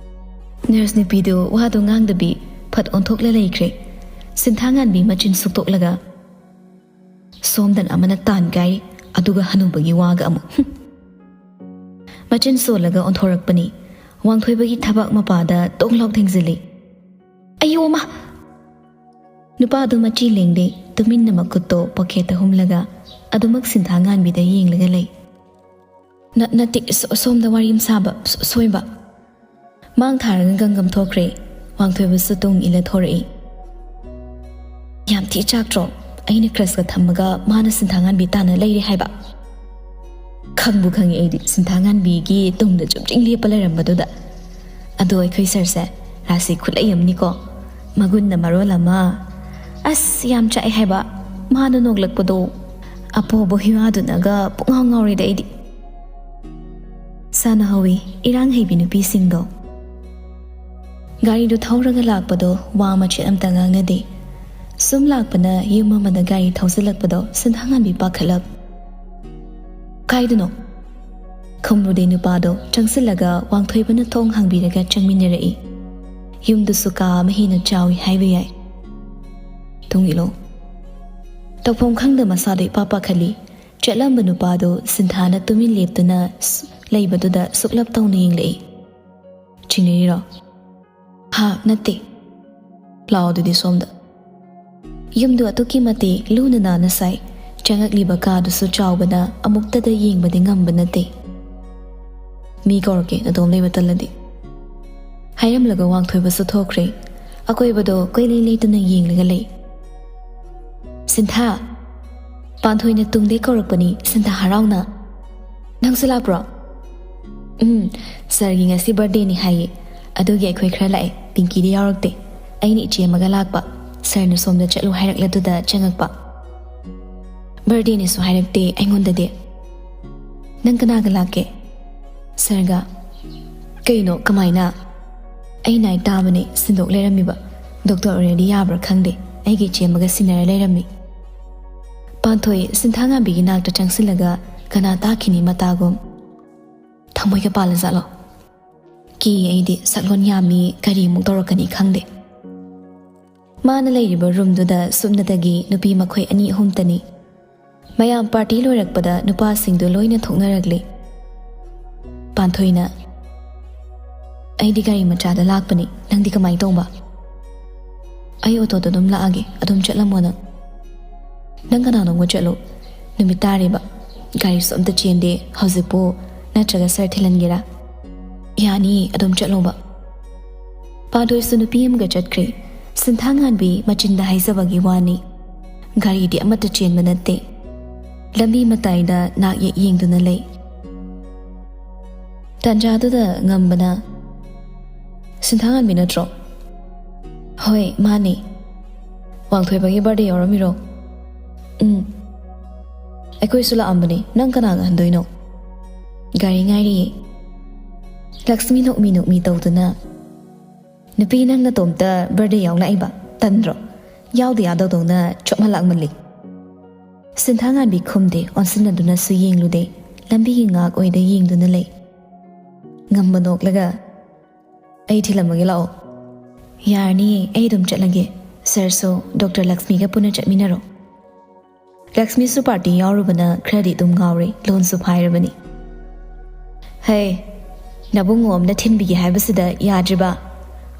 ꯅꯔꯁ ꯅꯨꯄꯤꯗꯨ ꯋꯥꯗꯨ ꯉꯥꯡꯗꯕꯤ ꯐꯠ ꯑꯣꯟꯊꯣꯛꯂ ꯂꯩꯈ꯭ꯔꯦ꯫ ꯁꯤꯟꯊꯥꯉꯥꯟꯕꯤ ꯃꯆꯤꯟ ꯁꯨꯛꯇꯣꯛꯂꯒ, "ꯁꯣꯝꯗꯅ ꯑꯃꯅ ꯇꯥꯟ ꯀꯥꯏꯔꯤ, ꯑꯗꯨꯒ ꯍꯅꯨꯕꯒꯤ ꯋꯥꯒ ꯑꯃꯨꯛ, ꯍꯨꯝ!" ꯃꯆꯤꯟ ꯁꯣꯜꯂꯒ ꯑꯣꯟꯊꯣꯔꯛꯄꯅꯤ꯫ ꯋꯥꯡꯊꯣꯏꯕꯒꯤ ꯊꯕꯥꯛ ꯃꯄꯥꯗ ꯇꯣꯡ ꯂꯥꯎ ꯊꯦꯡꯖꯤꯜꯂꯤ꯫ "ꯑꯌꯣ ꯃꯥ!" ꯅꯨꯄꯥꯗꯨ ꯃꯆꯤ ꯂꯦꯡꯗꯦ, ꯇꯨꯃꯤꯟꯅ ꯃꯈꯨꯠꯇꯣ ꯄꯣꯀꯦꯠꯇ ꯍꯨꯝꯂꯒ ꯑꯗꯨꯃꯛ ꯁꯤꯟꯊꯥꯉꯥꯟꯕꯤꯗ ꯌꯦꯡꯂꯒ ꯂꯩ꯫ "ꯅ-, ꯅꯠꯇꯦ, ꯁꯣ-, ꯁꯣꯝꯗ ꯋꯥꯔꯤ ꯑꯃ ꯁꯥꯕ, ꯁꯣ-, ꯁꯣꯏꯕ꯫" ꯃꯥꯡ ꯊꯥꯔꯒ ꯒꯪꯒꯝ ꯊꯣꯛꯈ꯭ꯔꯦ꯫ ꯋꯥꯡꯊꯣꯏꯕꯁꯨ ꯇꯨꯡ ꯏꯜꯂ ꯊꯣꯔꯛꯏ꯫ "ꯌꯥꯝ ꯊꯤ ꯆꯥꯛꯇ꯭ꯔꯣ? ꯑꯩꯅ ꯀ꯭ꯔꯁꯀ ꯊꯝꯃꯒ ꯃꯥꯅ ꯁꯤꯟꯊꯥꯉꯥꯟꯕꯤ ꯇꯥꯟꯅ ꯂꯩꯔꯦ ꯍꯥꯏꯕ?" "ꯈꯪꯕꯨ ꯈꯪꯉꯤ ꯑꯩꯗꯤ, ꯁꯤꯟꯊꯥꯉꯥꯟꯕꯤꯒꯤ ꯇꯨꯡꯗ ꯆꯨꯝꯗ꯭ꯔꯤꯡ ꯂꯦꯞꯄ ꯂꯩꯔꯝꯕꯗꯨꯗ꯫ ꯑꯗꯣ ꯑꯩꯈꯣꯏ ꯁꯥꯔꯁꯦ ꯔꯥꯁꯤ ꯈꯨꯠꯂꯩ ꯑꯃꯅꯤꯀꯣ꯫ ꯃꯒꯨꯟꯅ ꯃꯔꯣꯜ ꯑꯃ꯫ ꯑꯁ, ꯌꯥꯝ ꯆꯥꯛꯑꯦ ꯍꯥꯏꯕ꯫ ꯃꯥꯅ ꯅꯣꯛꯂꯛꯄꯗꯣ꯫ ꯑꯄꯣꯕ ꯍꯤꯋꯥꯗꯨꯅꯒ ꯄꯨꯡꯉꯥꯎ ꯉꯥꯎꯔꯦꯗ ꯑꯩꯗꯤ꯫" ꯁꯥꯟꯅꯍꯧꯋꯤ ꯏꯔꯥꯡ ꯍꯩꯕꯤ ꯅꯨꯄꯤꯁꯤꯡꯗꯣ꯫ ꯒꯥꯔꯤꯗꯨ ꯊꯧꯔꯒ ꯂꯥꯛꯄꯗꯣ ꯋꯥ ꯃꯆꯦꯠ ꯑꯝꯇ ꯉꯥꯡꯅꯗꯦ꯫ ꯁꯨꯝ ꯂꯥꯛꯄꯅ ꯌꯨꯝ ꯑꯃꯗ ꯒꯥꯔꯤ ꯊꯧꯖꯤꯜꯂꯛꯄꯗꯣ ꯁꯤꯟꯊꯥꯉꯥꯟꯕꯤ ꯄꯥꯈꯠꯂꯞ꯫ "ꯀꯥꯏꯗꯅꯣ?" ꯈꯨꯝꯂꯨꯗꯦ ꯅꯨꯄꯥꯗꯣ ꯆꯪꯁꯤꯜꯂꯒ ꯋꯥꯡꯊꯣꯏꯕꯅ ꯊꯣꯡ ꯍꯥꯡꯕꯤꯔꯒ ꯆꯪꯃꯤꯟꯅꯔꯛꯏ꯫ ꯌꯨꯝꯗꯨꯁꯨ ꯀꯥ ꯑꯃ ꯍꯦꯟꯅ ꯆꯥꯎꯏ ꯍꯥꯏꯕ ꯌꯥꯏ꯫ ꯇꯨꯡ ꯏꯜꯂꯣ꯫ ꯇꯧꯐꯝ ꯈꯪꯗ ꯃꯁꯥꯗꯣ ꯏꯄꯥ ꯄꯥꯈꯠꯂꯤ꯫ ꯆꯠꯂꯝꯕ ꯅꯨꯄꯥꯗꯨ ꯁꯤꯟꯊꯥꯅ ꯇꯨꯃꯤꯟ ꯂꯦꯞꯇꯨꯅ ꯁ-, ꯂꯩꯕꯗꯨꯗ ꯁꯨꯛꯂꯞ ꯇꯧꯅ ꯌꯦꯡꯂꯛꯏ꯫ "ꯆꯤꯡꯅꯔꯤꯔꯣ?" ꯍꯥ, ꯅꯠꯇꯦ꯫ ꯂꯥꯛꯑꯣ ꯑꯗꯨꯗꯤ ꯁꯣꯝꯗ꯫ ꯌꯨꯝꯗꯨ ꯑꯗꯨꯛꯀꯤ ꯃꯇꯤꯛ ꯂꯨꯅ ꯅꯥꯟꯅ ꯁꯥꯏ꯫ ꯆꯪꯉꯛꯂꯤꯕ ꯀꯥꯗꯨꯁꯨ ꯆꯥꯎꯕꯅ ꯑꯃꯨꯛꯇꯗ ꯌꯦꯡꯕꯗꯤ ꯉꯝꯕ ꯅꯠꯇꯦ꯫ "ꯃꯤ ꯀꯧꯔꯛꯀꯦ, ꯅꯇꯣꯝ ꯂꯩꯕ ꯇꯜꯂꯗꯤ꯫" ꯍꯥꯏꯔꯝꯂꯒ ꯋꯥꯡꯊꯣꯏꯕꯁꯨ ꯊꯣꯛꯈ꯭ꯔꯦ꯫ ꯑꯀꯣꯏꯕꯗꯣ ꯀꯣꯏꯂꯩ ꯂꯩꯇꯅ ꯌꯦꯡꯂꯒ ꯂꯩ꯫ "ꯁꯤꯟꯊꯥ!" ꯄꯥꯟꯊꯣꯏꯅ ꯇꯨꯡꯗꯩ ꯀꯧꯔꯛꯄꯅꯤ, ꯁꯤꯟꯊꯥ ꯍꯔꯥꯎꯅ꯫ "ꯅꯪꯁꯨ ꯂꯥꯛꯄ꯭ꯔꯣ?" "ꯎꯝ, ꯁꯥꯔꯒꯤ ꯉꯁꯤ ꯕꯥꯔꯗꯦꯅꯤ ꯍꯥꯏꯌꯦ, ꯑꯗꯨꯒꯤ ꯑꯩꯈꯣꯏ ꯈꯔ ꯂꯥꯛꯑꯦ꯫ ꯄꯤꯡꯀꯤꯗꯤ ꯌꯥꯎꯔꯛꯇꯦ꯫ ꯑꯩꯅ ꯏꯆꯦ ꯑꯃꯒ ꯂꯥꯛꯄ, ꯁꯥꯔꯅ ꯁꯣꯝꯗ ꯆꯠꯂꯨ ꯍꯥꯏꯔꯛꯂꯗꯨꯗ ꯆꯪꯉꯛꯄ꯫ ꯕꯥꯔꯗꯦꯅꯤꯁꯨ ꯍꯥꯏꯔꯛꯇꯦ ꯑꯩꯉꯣꯟꯗꯗꯤ꯫ ꯅꯪ ꯀꯅꯥꯒ ꯂꯥꯛꯀꯦ?" "ꯁꯥꯔꯒ꯫" "ꯀꯩꯅꯣ, ꯀꯃꯥꯏꯅ?" "ꯑꯩ ꯅꯥꯏꯠ ꯇꯥꯕꯅꯦ, ꯁꯤꯟꯗꯣꯛ ꯂꯩꯔꯝꯃꯤꯕ꯫ ꯗꯣꯛꯇꯔ ꯑꯣꯏꯔꯗꯤ ꯌꯥꯕ꯭ꯔꯥ ꯈꯪꯗꯦ, ꯑꯩꯒꯤ ꯏꯆꯦ ꯑꯃꯒ ꯁꯤꯟꯅꯔ ꯂꯩꯔꯝꯃꯤ꯫" ꯄꯥꯟꯊꯣꯏ ꯁꯤꯟꯊꯥꯉꯥꯟꯕꯤꯒꯤ ꯅꯥꯛꯇ ꯆꯪꯁꯤꯜꯂꯒ ꯀꯅꯥ ꯇꯥꯈꯤꯅꯤ ꯃꯇꯥꯒꯨꯝ꯫ "ꯊꯃꯣꯏꯒ ꯄꯥꯜꯂꯖꯥꯠꯂꯣ? ꯀꯤ ꯑꯩꯗꯤ, ꯁꯛꯂꯣꯟ ꯌꯥꯝꯃꯤ, ꯀꯔꯤꯃꯨꯛ ꯇꯧꯔꯛꯀꯅꯤ ꯈꯪꯗꯦ꯫" ꯃꯥꯅ ꯂꯩꯔꯤꯕ ꯔꯨꯝꯗꯨꯗ ꯁꯨꯞꯅꯇꯒꯤ ꯅꯨꯄꯤ ꯃꯈꯣꯏ ꯑꯅꯤ ꯑꯍꯨꯝꯇꯅꯤ꯫ ꯃꯌꯥꯝ ꯄꯥꯔꯇꯤ ꯂꯣꯏꯔꯛꯄꯗ ꯅꯨꯄꯥꯁꯤꯡꯗꯨ ꯂꯣꯏꯅ ꯊꯣꯛꯅꯔꯛꯂꯦ꯫ ꯄꯥꯟꯊꯣꯏꯅ, "ꯑꯩꯗꯤ ꯒꯥꯔꯤ ꯃꯆꯥꯗ ꯂꯥꯛꯄꯅꯤ, ꯅꯪꯗꯤ ꯀꯃꯥꯏꯅ ꯇꯧꯕ?" "ꯑꯩ ꯑꯣꯇꯣꯗ ꯑꯗꯨꯝ ꯂꯥꯛꯑꯒꯦ, ꯑꯗꯨꯝ ꯆꯠꯂꯝꯃꯣ ꯅꯪ꯫" "ꯅꯪ ꯀꯅꯥꯅꯣꯝꯒ ꯆꯠꯂꯣ, ꯅꯨꯃꯤꯠ ꯇꯥꯔꯦꯕ, ꯒꯥꯔꯤꯁꯨ ꯑꯝꯇ ꯆꯦꯟꯗꯦ ꯍꯧꯖꯤꯛꯄꯨ, ꯅꯠꯇ꯭ꯔꯒ ꯁꯥꯔ ꯊꯤꯜꯍꯟꯒꯦꯔꯥ?" "ꯌꯥꯅꯤꯌꯦ, ꯑꯗꯨꯝ ꯆꯠꯂꯣꯕ꯫" ꯄꯥꯟꯊꯣꯏꯁꯨ ꯅꯨꯄꯤ ꯑꯃꯒ ꯆꯠꯈ꯭ꯔꯦ꯫ ꯁꯤꯟꯊꯥꯉꯥꯟꯕꯤ ꯃꯆꯤꯟꯗ ꯍꯥꯏꯖꯕꯒꯤ ꯋꯥꯅꯤ, ꯒꯥꯔꯤꯗꯤ ꯑꯃꯠꯇ ꯆꯦꯟꯕ ꯅꯠꯇꯦ꯫ ꯂꯝꯕꯤ ꯃꯇꯥꯏꯗ ꯅꯥꯛ ꯌꯦꯛ ꯌꯦꯡꯗꯨꯅ ꯂꯩ꯫ ꯇꯥꯟꯖꯥꯗꯨꯗ ꯉꯝꯕꯅ, "ꯁꯤꯟꯊꯥꯉꯥꯟꯕꯤ ꯅꯠꯇ꯭ꯔꯣ?" "ꯍꯣꯏ, ꯃꯥꯅꯦ꯫" "ꯋꯥꯡꯊꯣꯏꯕꯒꯤ ꯕꯥꯔꯗꯦ ꯌꯥꯎꯔꯝꯃꯤꯔꯣ?" "ꯎꯝ꯫ ꯑꯩꯈꯣꯏꯁꯨ ꯂꯥꯛꯑꯝꯕꯅꯦ, ꯅꯪ ꯀꯅꯥꯒ ꯍꯟꯗꯣꯏꯅꯣ?" "ꯒꯥꯔꯤ ꯉꯥꯏꯔꯤꯌꯦ꯫" ꯂꯛꯁꯃꯤ ꯅꯣꯛꯃꯤ ꯅꯣꯛꯃꯤ ꯇꯧꯗꯨꯅ, "ꯅꯨꯄꯤ, ꯅꯪ ꯅꯇꯣꯝꯇ ꯕꯥꯔꯗꯦ ꯌꯥꯎ ꯂꯥꯛꯏꯕ? ꯇꯟꯗ꯭ꯔꯣ? ꯌꯥꯎꯗ ꯌꯥꯗꯧꯗꯧꯅ ꯆꯣꯞꯃ ꯂꯥꯛꯃꯜꯂꯤ꯫" ꯁꯤꯟꯊꯥꯉꯥꯟꯕꯤ ꯈꯨꯝꯗꯦ, ꯑꯣꯟꯁꯤꯟꯅꯗꯨꯅꯁꯨ ꯌꯦꯡꯂꯨꯗꯦ꯫ ꯂꯝꯕꯤꯒꯤ ꯉꯥꯛ ꯑꯣꯏꯗ ꯌꯦꯡꯗꯨꯅ ꯂꯩ꯫ ꯉꯝꯕ ꯅꯣꯛꯂꯒ, "ꯑꯩ ꯊꯤꯜꯂꯝꯃꯒꯦ ꯂꯥꯛꯑꯣ꯫" "ꯌꯥꯔꯅꯤꯌꯦ, ꯑꯩ ꯑꯗꯨꯝ ꯆꯠꯂꯒꯦ꯫ ꯁꯥꯔꯁꯨ ꯗꯣꯛꯇꯔ ꯂꯛꯁꯃꯤꯒ ꯄꯨꯟꯅ ꯆꯠꯃꯤꯟꯅꯔꯣ꯫" ꯂꯛꯁꯃꯤꯁꯨ ꯄꯥꯔꯇꯤ ꯌꯥꯎꯔꯨꯕꯅ ꯈꯔꯗꯤ ꯑꯗꯨꯝ ꯉꯥꯎꯔꯦ, ꯂꯣꯟꯁꯨ ꯐꯥꯏꯔꯕꯅꯤ꯫ "ꯍꯩ, ꯅꯕꯨꯡꯉꯣ ꯑꯃꯅ ꯊꯤꯟꯕꯤꯒꯦ ꯍꯥꯏꯕꯁꯤꯗ ꯌꯥꯗ꯭ꯔꯤꯕ?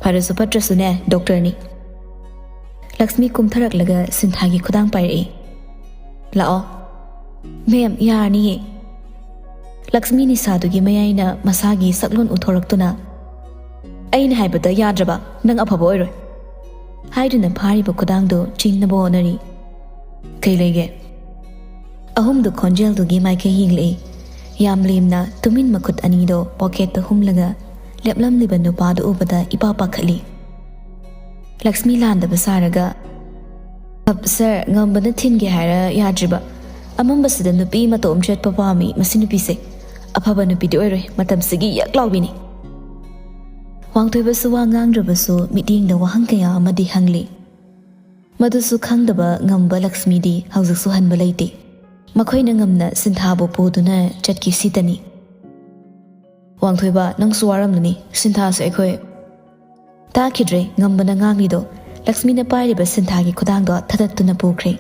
ꯐꯔꯁꯨ ꯐꯠꯇ꯭ꯔꯁꯨꯅꯦ, ꯗꯣꯛꯇꯔꯅꯤ꯫ ꯂꯛꯁꯃꯤ ꯀꯨꯝꯊꯔꯛꯂꯒ ꯁꯤꯟꯊꯥꯒꯤ ꯈꯨꯗꯥꯡ ꯄꯥꯏꯔꯛꯏ꯫ "ꯂꯥꯛꯑꯣ꯫" "ꯃꯦꯝ, ꯌꯥꯔꯅꯤꯌꯦ꯫" ꯂꯛꯁꯃꯤ ꯅꯤꯁꯥꯗꯨꯒꯤ ꯃꯌꯥꯏꯅ ꯃꯁꯥꯒꯤ ꯁꯛꯂꯣꯟ ꯎꯠꯊꯣꯔꯛꯇꯨꯅ, "ꯑꯩꯅ ꯍꯥꯏꯕꯗ ꯌꯥꯗ꯭ꯔꯕ ꯅꯪ ꯑꯐꯕ ꯑꯣꯏꯔꯣꯏ," ꯍꯥꯏꯗꯨꯅ ꯐꯥꯔꯤꯕ ꯈꯨꯗꯥꯡꯗꯨ ꯆꯤꯡꯅꯕ ꯍꯣꯠꯅꯔꯤ꯫ "ꯀꯩ ꯂꯩꯒꯦ?" ꯑꯍꯨꯝꯗꯨ ꯈꯣꯟꯖꯦꯜꯗꯨꯒꯤ ꯃꯥꯏꯀꯩ ꯌꯦꯡꯂꯛꯏ꯫ ꯌꯥꯝ ꯂꯦꯝꯅ ꯇꯨꯃꯤꯟ ꯃꯈꯨꯠ ꯑꯅꯤꯗꯣ ꯄꯣꯀꯦꯠꯇ ꯍꯨꯝꯂꯒ ꯂꯦꯞꯂꯝꯂꯤꯕ ꯅꯨꯄꯥꯗꯨ ꯎꯕꯗ ꯏꯄꯥ ꯄꯥꯈꯠꯂꯤ꯫ ꯂꯛꯁꯃꯤ ꯂꯥꯟꯗꯕ ꯁꯥꯔꯒ, "ꯑꯞ, ꯁꯥꯔ, ꯉꯝꯕꯅ ꯊꯤꯟꯒꯦ ꯍꯥꯏꯔ ꯌꯥꯗ꯭ꯔꯤꯕ꯫ ꯑꯃꯝꯕꯁꯤꯗ ꯅꯨꯄꯤ ꯃꯇꯣꯝ ꯆꯠꯄ ꯄꯥꯝꯃꯤ ꯃꯁꯤ ꯅꯨꯄꯤꯁꯦ꯫ ꯑꯐꯕ ꯅꯨꯄꯤꯗꯤ ꯑꯣꯏꯔꯣꯏ, ꯃꯇꯝꯁꯤꯒꯤ ꯌꯛ ꯂꯥꯎꯕꯤꯅꯤ꯫" ꯋꯥꯡꯊꯣꯏꯕꯁꯨ ꯋꯥ ꯉꯥꯡꯗ꯭ꯔꯕꯁꯨ ꯃꯤꯠꯌꯦꯡꯗ ꯋꯥꯍꯪ ꯀꯌꯥ ꯑꯃꯗꯤ ꯍꯪꯂꯤ꯫ ꯃꯗꯨꯁꯨ ꯈꯪꯗꯕ ꯉꯝꯕ ꯂꯛꯁꯃꯤꯗꯤ ꯍꯧꯖꯤꯛꯁꯨ ꯍꯟꯕ ꯂꯩꯇꯦ꯫ ꯃꯈꯣꯏꯅ ꯉꯝꯅ ꯁꯤꯟꯊꯥꯕꯨ ꯄꯨꯗꯨꯅ ꯆꯠꯈꯤ ꯁꯤꯇꯅꯤ꯫ "ꯋꯥꯡꯊꯣꯏꯕ, ꯅꯪꯁꯨ ꯋꯥꯔꯝꯂꯅꯤ꯫ ꯁꯤꯟꯊꯥꯁꯦ ꯑꯩꯈꯣꯏ꯫" ꯇꯥꯈꯤꯗ꯭ꯔꯦ ꯉꯝꯕꯅ ꯉꯥꯡꯂꯤꯗꯣ꯫ ꯂꯛꯁꯃꯤꯅ ꯄꯥꯏꯔꯤꯕ ꯁꯤꯟꯊꯥꯒꯤ ꯈꯨꯗꯥꯡꯗꯣ ꯊꯥꯗꯠꯇꯨꯅ ꯄꯨꯈ꯭ꯔꯦ꯫